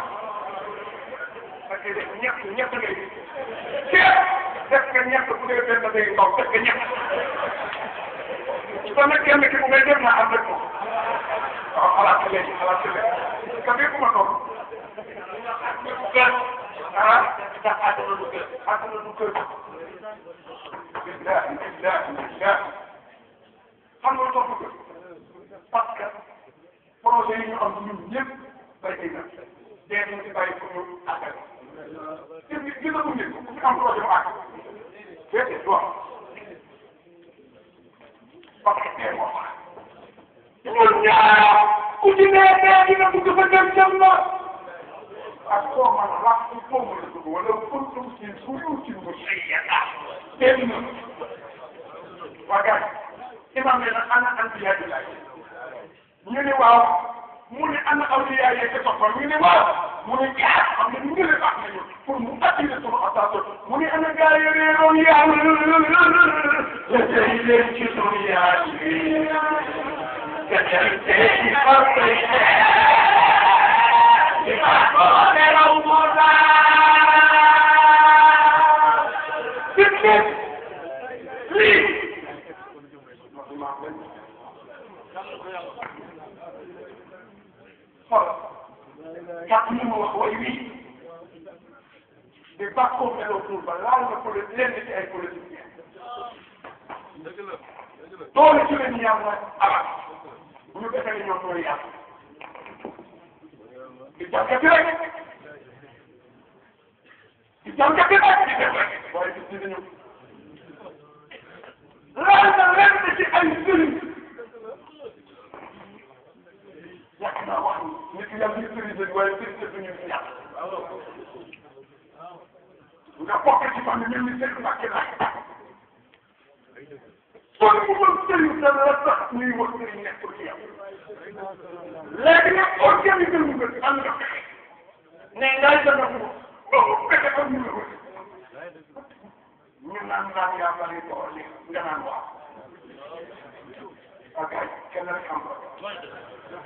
parce que ñett ngay ceeb def nga ñett bu dee benn day ndaw def nga ñett kon nag kenn ki bu ngay def naa am rek moom waaw xalaat léegi ka bii ku ma toog ah ndax àdduna du kër billahi xam nga lu tax ko parce que projet yi ñu am ñun ñëpp bari na dee ñu ci bàyyi pour ñu àggal gis nga nit ku ci am projet mu àgg déedéet du am parce que tey moo tax ñun ñaar ku ci nee dina dugg fa dem jëm na ak koo mën a wax ci foo mën a dugg wala kuntum ci buyuutin mushayyada dégg nga waa gars imam ne nag ana anbiyaa yi ñu ne waaw mu ne ana awliyaa yi ca toppam ñu ne waaw mu ne jaar xam nga ñu ngi leen wax nañu pour mu attirer sunu attention mu ne ana gaa yi réeroon yàlla la tey leen ci dunya bi te tey ci farko yi di farko ne raw mu lii kàpp ñu ma wax way wii di bàkkoo meloo tur ba laal na ko lenn ci ay politiciens doole ci leen yàlla ala bu ñu defee ñoom ñooy yàlla di jàngati rek di jàngati rek di def rek waaye gis dina ñëw laal na lenn ci ay sëriñ yàq naa wax nit yàlla ñu sëriñ lañ waaye sëriñ la ñu yàq nga bokk ci famille mel ni sëriñ Mbàkke laaj soo mu doon sëriñ sa la tax ñuy wax sëriñ nekkul ci yow léegi nag organisé wu nga am nga fexe ne ngay dana ko boobu fexe am ñu la ko ñu naan yaa bari doole nga naan waaw ak ay kenn rek am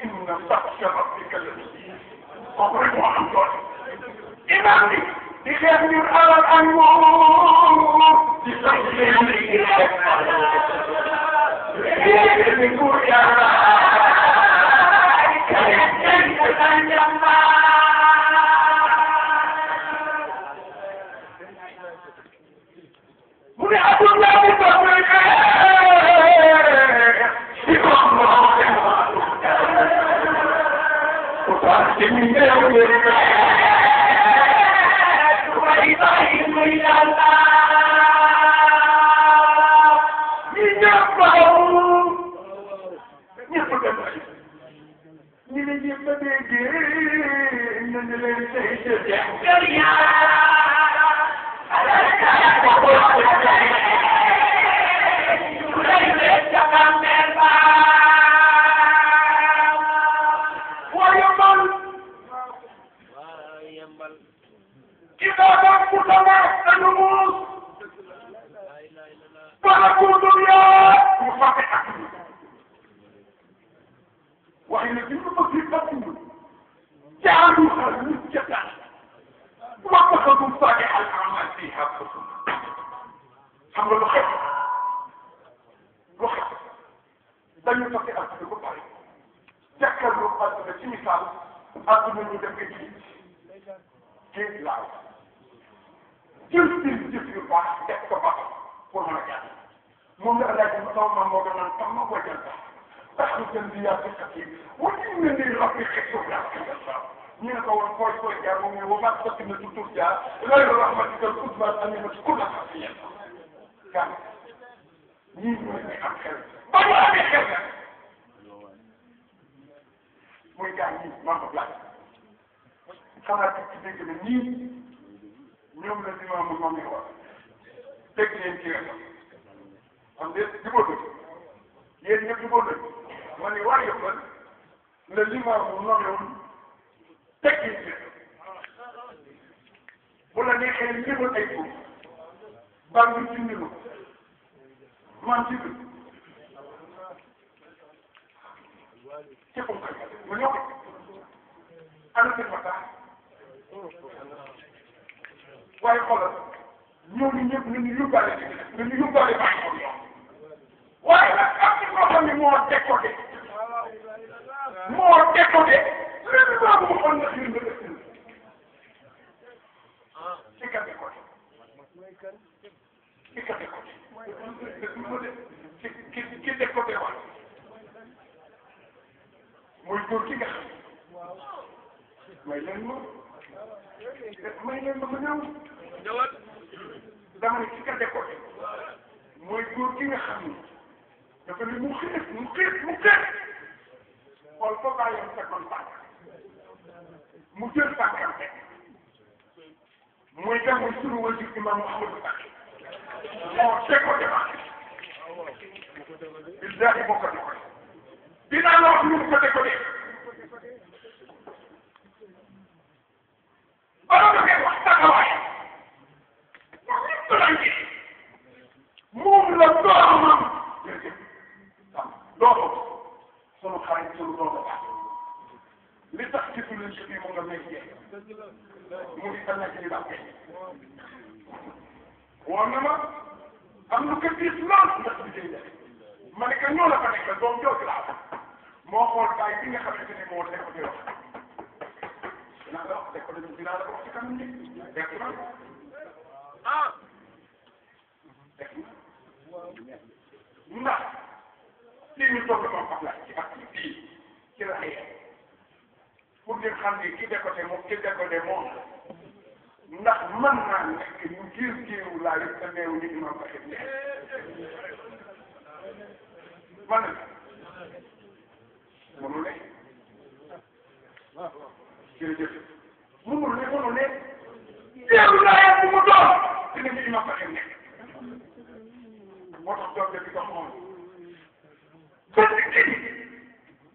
inna batsha rabbika kooku rek moo am doole imaam bi di xeex ñu alal ak moom di sax leen di nguur yàlla mu ne Abdoulaye mu toog rek di ko ci ko ma ñëw ana seen waxtaan waaye xoolal ñooñu ñëpp nañu yóbbaale nañu yóbbaale baax na ñoom waaye nag am na loo xam ne moo décoté léegi boobu mu xool na xir nga dëkk ci ka décoté ci ka décoté ci décoté waat mooy góor gi nga xam may leen ma ñëw dama ne ci ka décoté mooy góor gi nga xam ni dafa ne mu xeet xool foo bàyyoon fekkoon tànk mu jël tànkam teg muy dem muy sunu wajur imam Mouhamadou Bakri moo décoté ma billahi moo ko décoté dinaa la wax nu mu ko décoté bala ma koy wax taxawaay moom la doomam doomam sunu xarit sunu doomam li tax ci suñu leen si moom nga may jeex mu ngi fa nekk di la koy woon na ma am lu ko diis lool ndax bi day def ma ne que ñoo la fa nekk doom jooju laa moo xool baay bi nga xamante ne moo nekk di wax dinaa la wax dinaa la wax ci kanam nit def na ndax lii ñu toll moom xam la ci ak bii ci la ay pour ngeen xam ne ki décoté moom ndax mën naa nekk ñu giiru laa yëpp te néew ni imam ba xëy man mënu ne jërëjëf mënu ne giiru laa yëpp mu doon dina ñu imam ba xëy nekk moo tax doom bi dox moom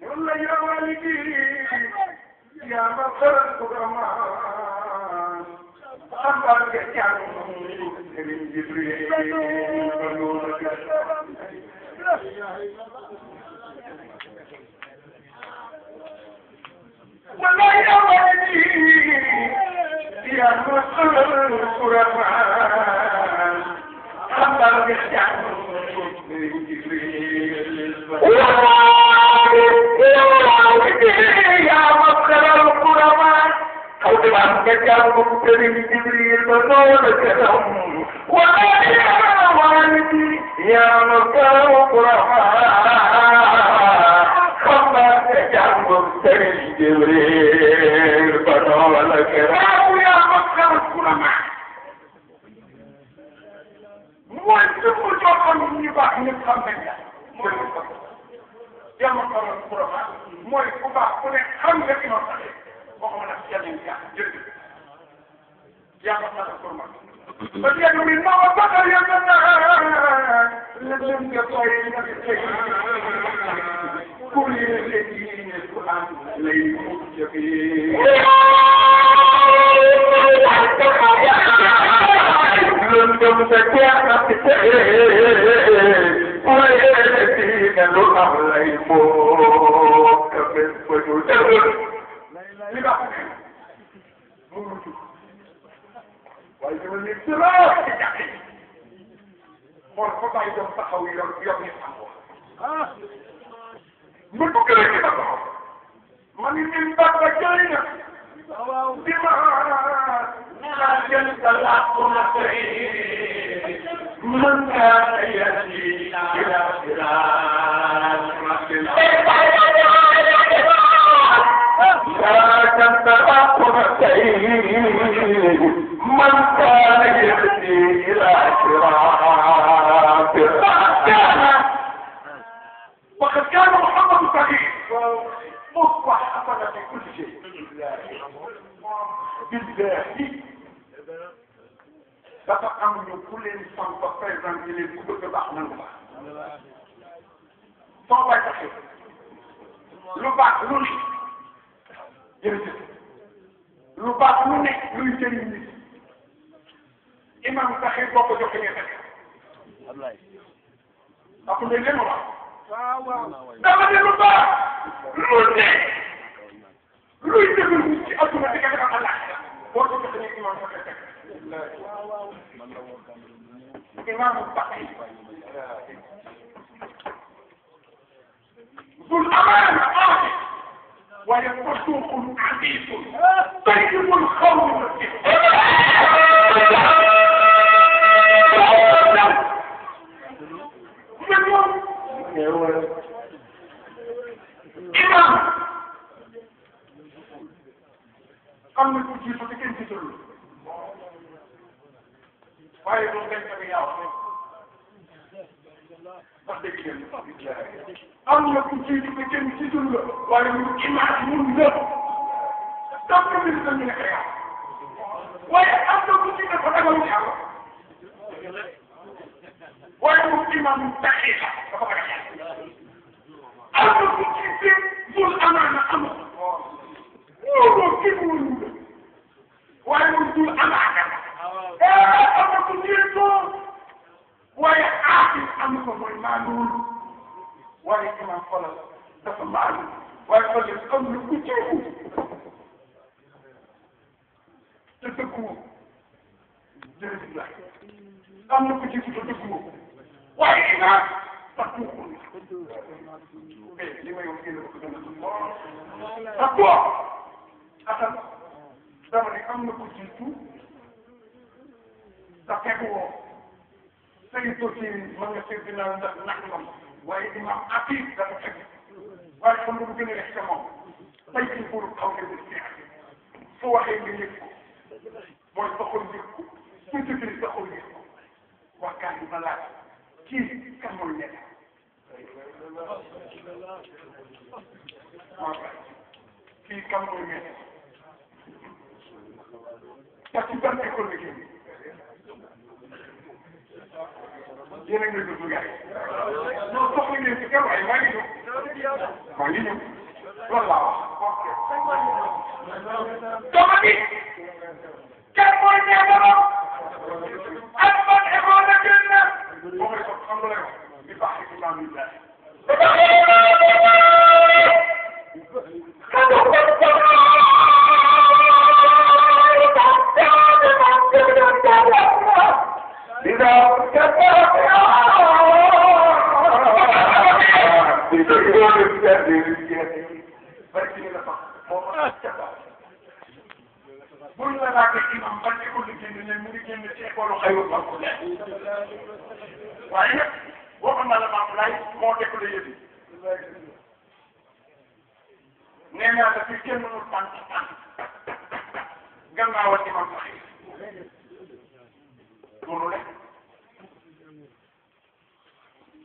yoon la yowali bi yaa ma xaral ko dama xambal nga jàng Serigne Jibril ba loolu wala yowali bi yaa ma xaral ko dama xambal nga jàng Serigne Jibril ba أوتمان كجابك كريم جبريل بنور كرم ولا يا والدي يا مكان الرحمن خما كجابك كريم جبريل بنور كرم يا مكان الرحمن وانتم جوكم يبقى نفهم منك يا مكان الرحمن موي كوبا كوني خمسة كيلو waxuma nag yeneen yaa jërëjëf yaa ma xaaral pour man. ba léegi muy nawa ba nga yëg na lëndëm nga koy nga teg pour yéen a ku am lay mujj bi. lëndëm sa jeex na ci tey pour yéen a lu am lay moo ka bés ba ñu dëgër. li nga xam ne moom la tudd waaye dama ne dara ci jàkk yi xool fa bàyyi doon taxaw yor ni am wax ma dugg rek ci taxaw ma ni min ba ba jëli na di ma naa jël salaatu na tey mën ngaa yati ila لا تنتظر سيد من كان يهدي إلى صراط وقد كان محمد صحيح مصبح حسن في كل شيء بالله dafa am ñu ku leen sant présenté leen ku bëgg baax nan la soo koy taxee lu baax lu ne jërëjëf lu baax lu ne luy jëriñ nit imam taxee boo ko joxee nga tax ak lu leen wax dama ne lu baax loolu ne luy dëggal ci adduna di nga defal Allah boo ko joxee imam fa fekk imam Baqi dul amaana aati waaye fasuuqun abiisun tayyibul xawli imam am na ku jiitu te kenn jiitalul waaye loolu dañ ko yaaw ndax dégg ngeen am na ku jiitu te kenn jiitalul la waaye mu imam mun la tam ko mi dañu nekk yaaw waaye am na ku jiitu dafa dagal ci yàlla waaye mu imam daqiqa dafa dagal am na ku jiitu dul amaana amul looloo kenn wóorul waaye moom dul amaana am na ku jiitu waaye aafis am ko mooy maanuul waaye imam xoolal dafa maalu waaye xoolal am na ku jiitu te dëgguwoo jërëjëf am na ku jiitu te dëgguwoo waaye imam sax tuuxul li may wax génn ko gën a atal dama ne am na ku jiitu te feguwoo say dossier mën nga seet dina ndax moom waaye imam Afif dafa fekk waaye xam nga lu gën a def ca moom tey jii pour xaw nga def ci su waxee nga yëg ko mooy sa xol yëg ko su jëfee sa xol yëg ko waxtaan bi ma laaj kii kan mooy nekk kii kan mooy nekk parce que ban école la génn yéen a ngi leen di dugg gars yi non soxla ngeen ci kër waaye maa ngi ñëw loolu laa wax. dama ni kan mooy nekk ak ban école la génn boo koy sox xam nga lay wax li baax ci maam yi daal buñ la laajee imam ban école la génn ne mu ngi génn ci école xayma waaye nag waxoon na la maam laay moo découlé yëpp nee naa la fi kenn mënul tànk gannaawal imam sax loolu rek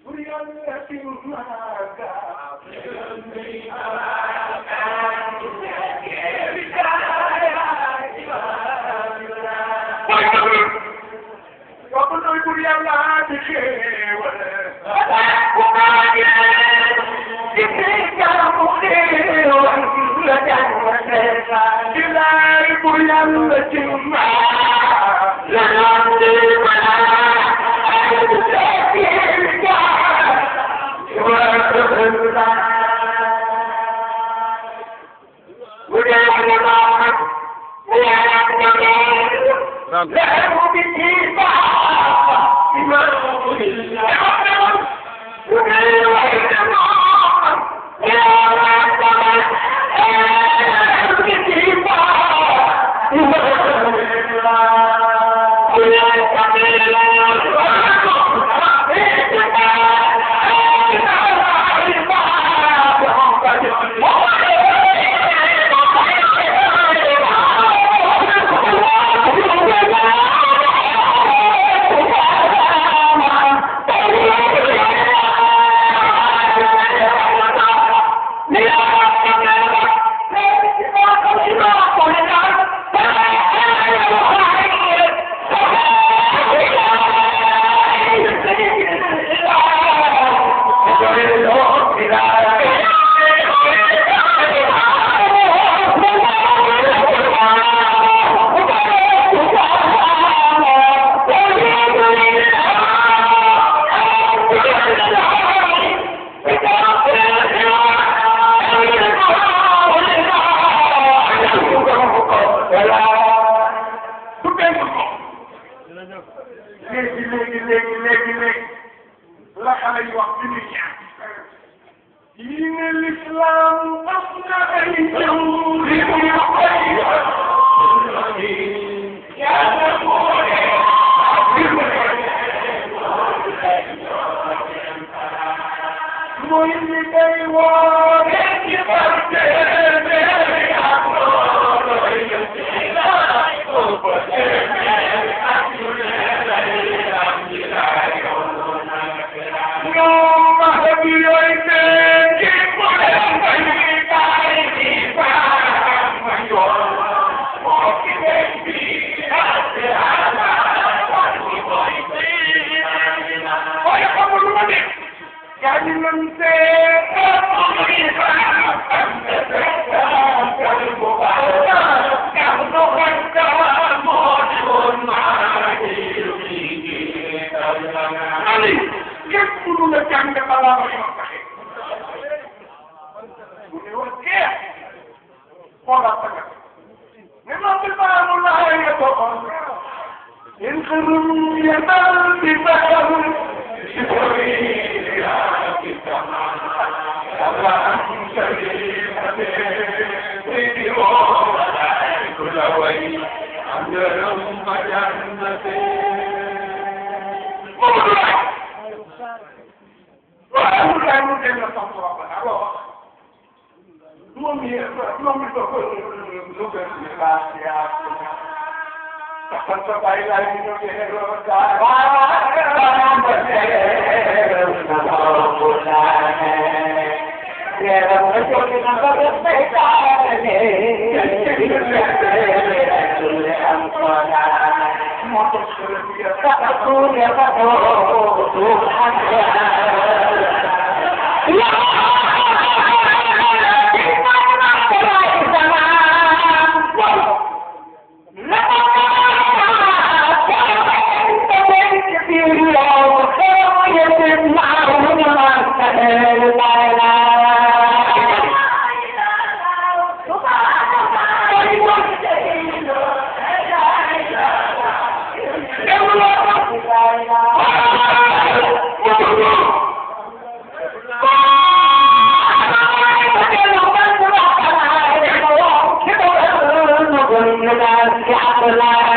bur yàlla ci maaga kooku nooy bur yàlla di xéewal bilaay bur yàlla ci léegi la xale yi wax bi ñuy ñaan diine l'islam am na ay jëw li muy koy yàlla mooy li day woore ci parte ak looloy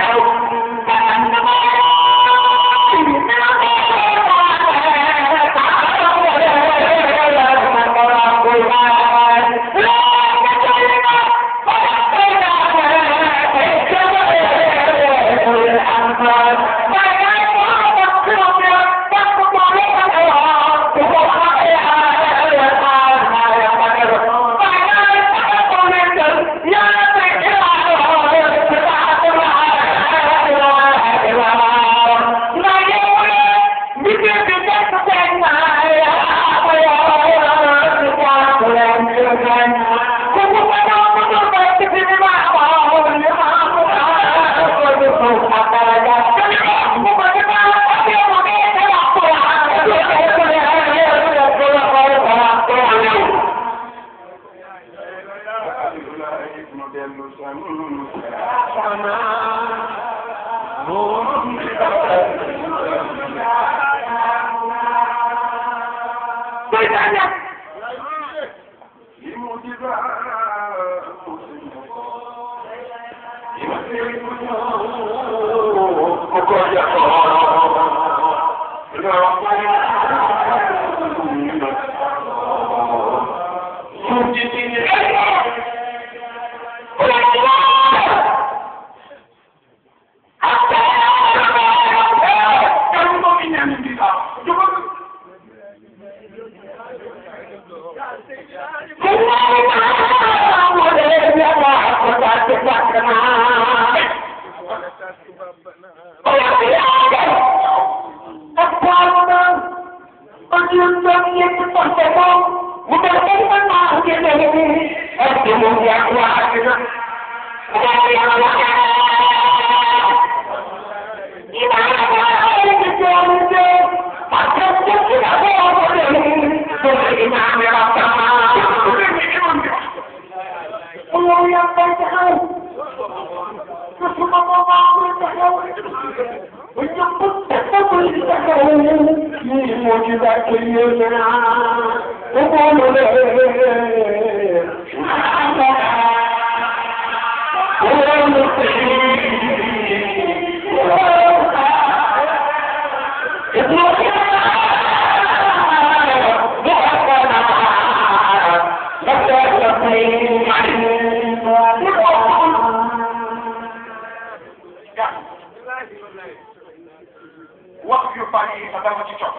wax yu bari yi sax dama ci topp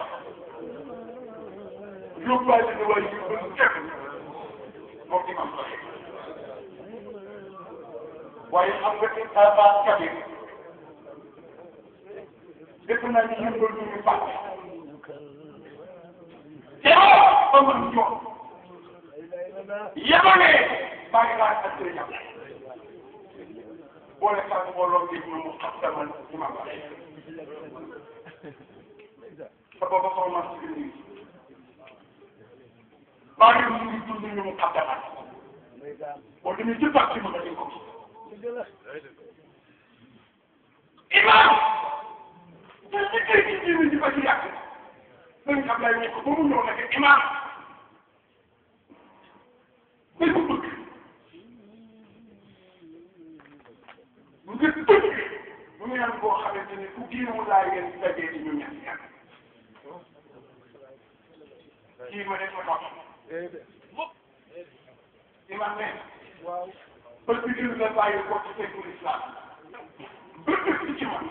yu bari ni way yu bëri képp moom di am doxe waaye xam nga ci aba kabir def naa ni yëngal ñu ñu fàtte te amul ñoom yemane bàyyi laa ak ñam boole sax mbooloo bi ñu mu xattamal imam sa booba soxna si biir nit maa ngi leen di dund ñu mu xattamal boo demee ci parti ma nga ko imam te liggéey ci diine ji ba ci yàgg dañ xam lay wax ba mu ñëw nag imam dañu bëgg nga tëj mu ñaan boo xamante ni ku géewu laa yéen dajee ci ñu ñaan yàgg kii ma def ma topp imam ne waaw parce que gën la bàyyi ko ci fekkul islam bëgg ci man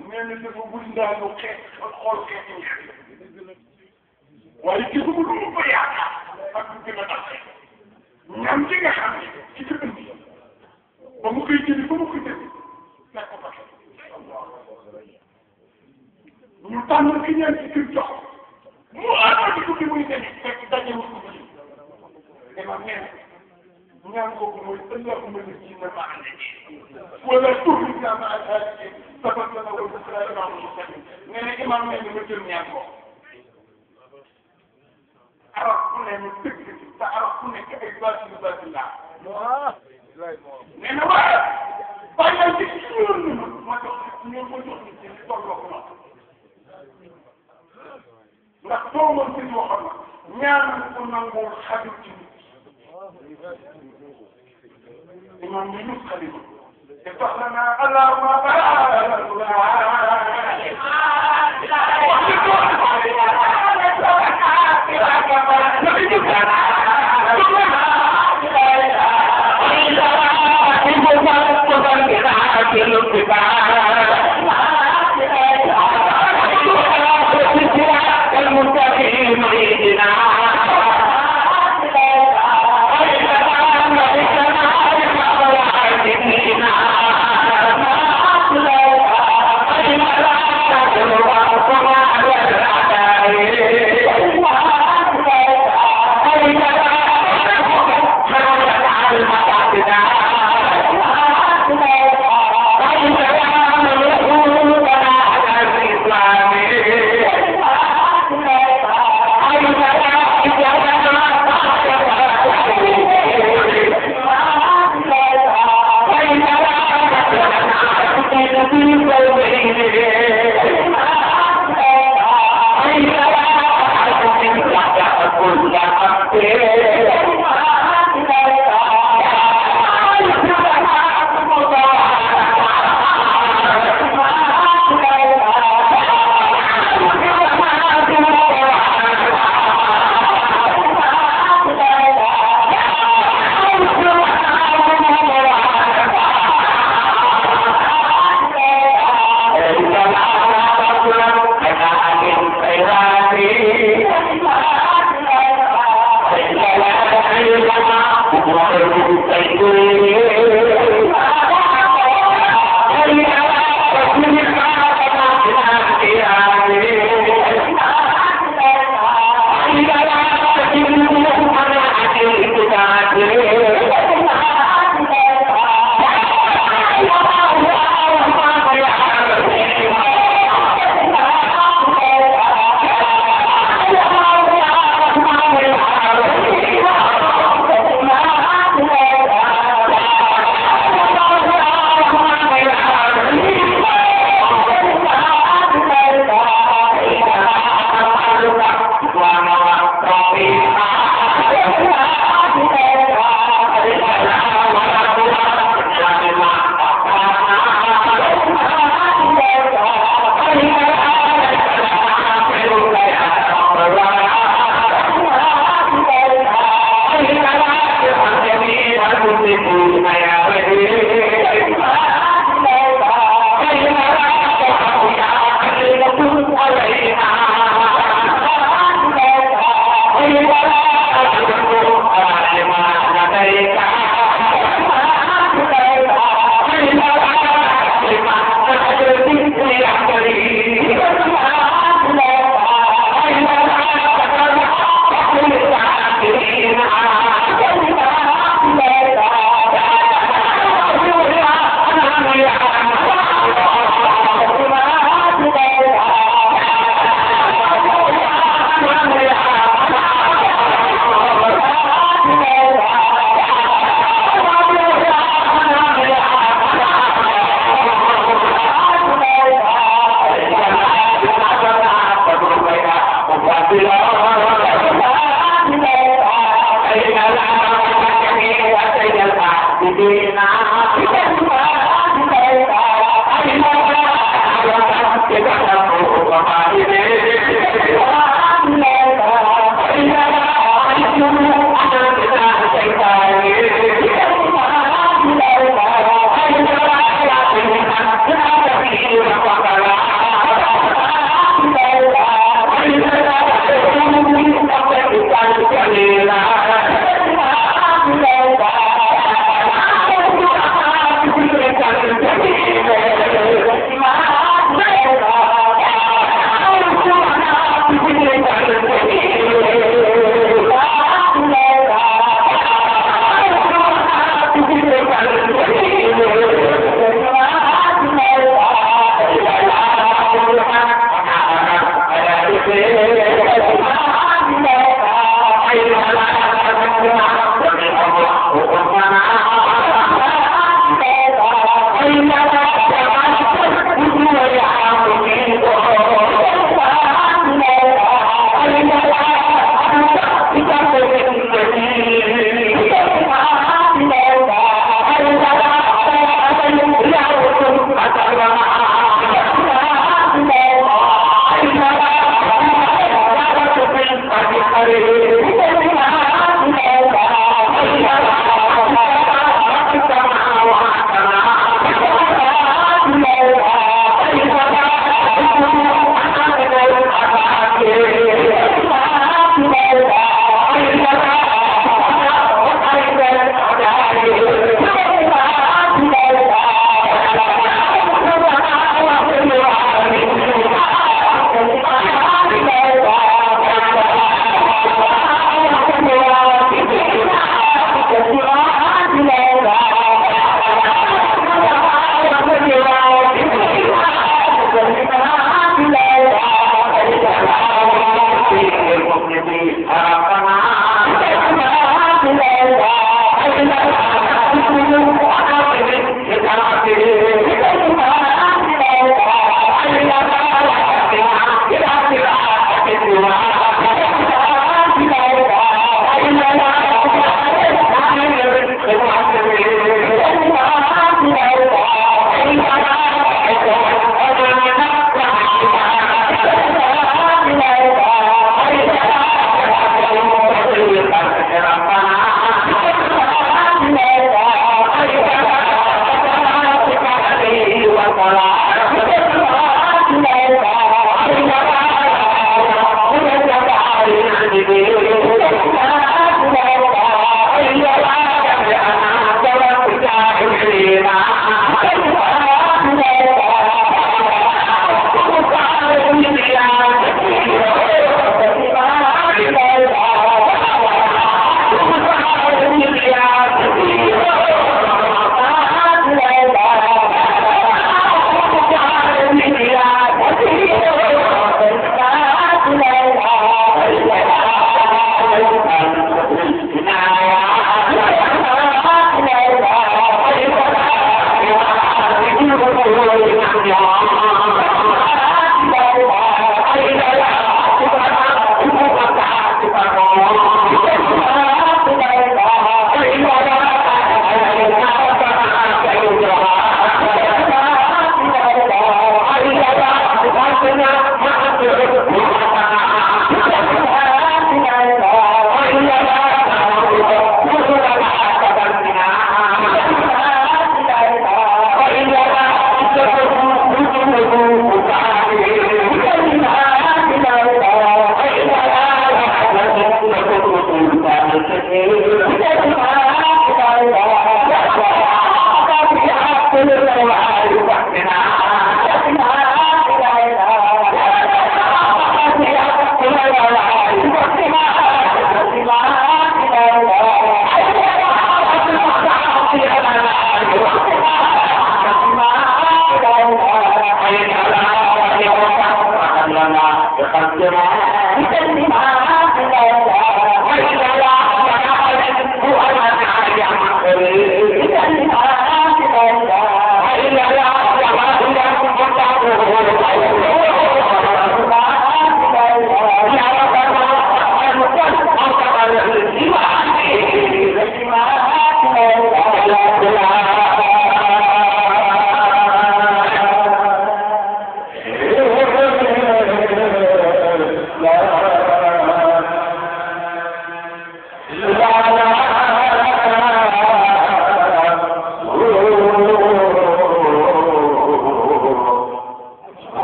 nee na dafa wundaalu xeet xool xeet yi waaye gisuma lu mu ko yaakaar ak lu gën a tax ñam ci nga xam ne ci sa ëndi ba mu koy jëli ba mu koy jëli fekk ko fa ñu tànn ki ñaan ci kër jox mu ànd ci bi muy demee fekk daje wu ko ci imam nee na ñaan kooku mooy allahumma najjina ma'a wala tuhrikna ma'a al-hadiin sabab lana wa busra imam Mustaqim nee na imam nee na ma jël ñaan ko arab ku ne ñu dëgg ci te arab ku nekk ay baatinu baatillah nee na waaye bàyyi ci suur ni ma jox ñoom ma jox ci tolloo ko ndax doo mën ci waxoon na ñaan ko nangul xajul ci imam bi ñu xalifa te tax na naa allahumma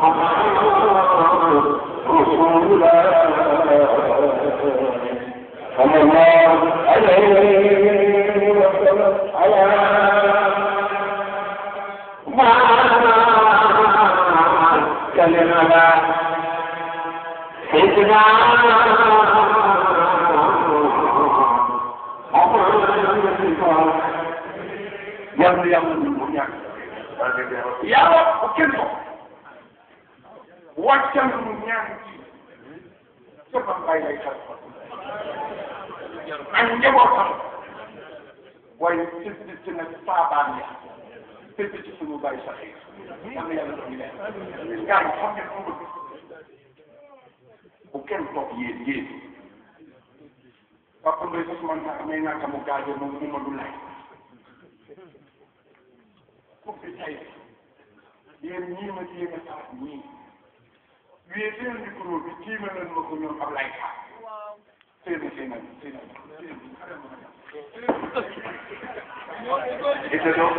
رسول الله صلى الله عليه وسلم على ما كلمنا سيدنا yàlla bu kenn ko wàccal mu ñaan ci sama mbay lay xel ak njabootam waaye ci nag saabaan ya tëdd ci suñu bàyyi sax yi am na yàlla doon leen gars yi xam ngeen ko bëgg bu kenn toog yéen papa Mbaye sax man sax may naa mu gaajo moom mu ma du lay pour que tey yéen ñii ma jéem a sax ñii wii seen micro bi tiima leen ma ko ñoom ab lay xaar seen et donc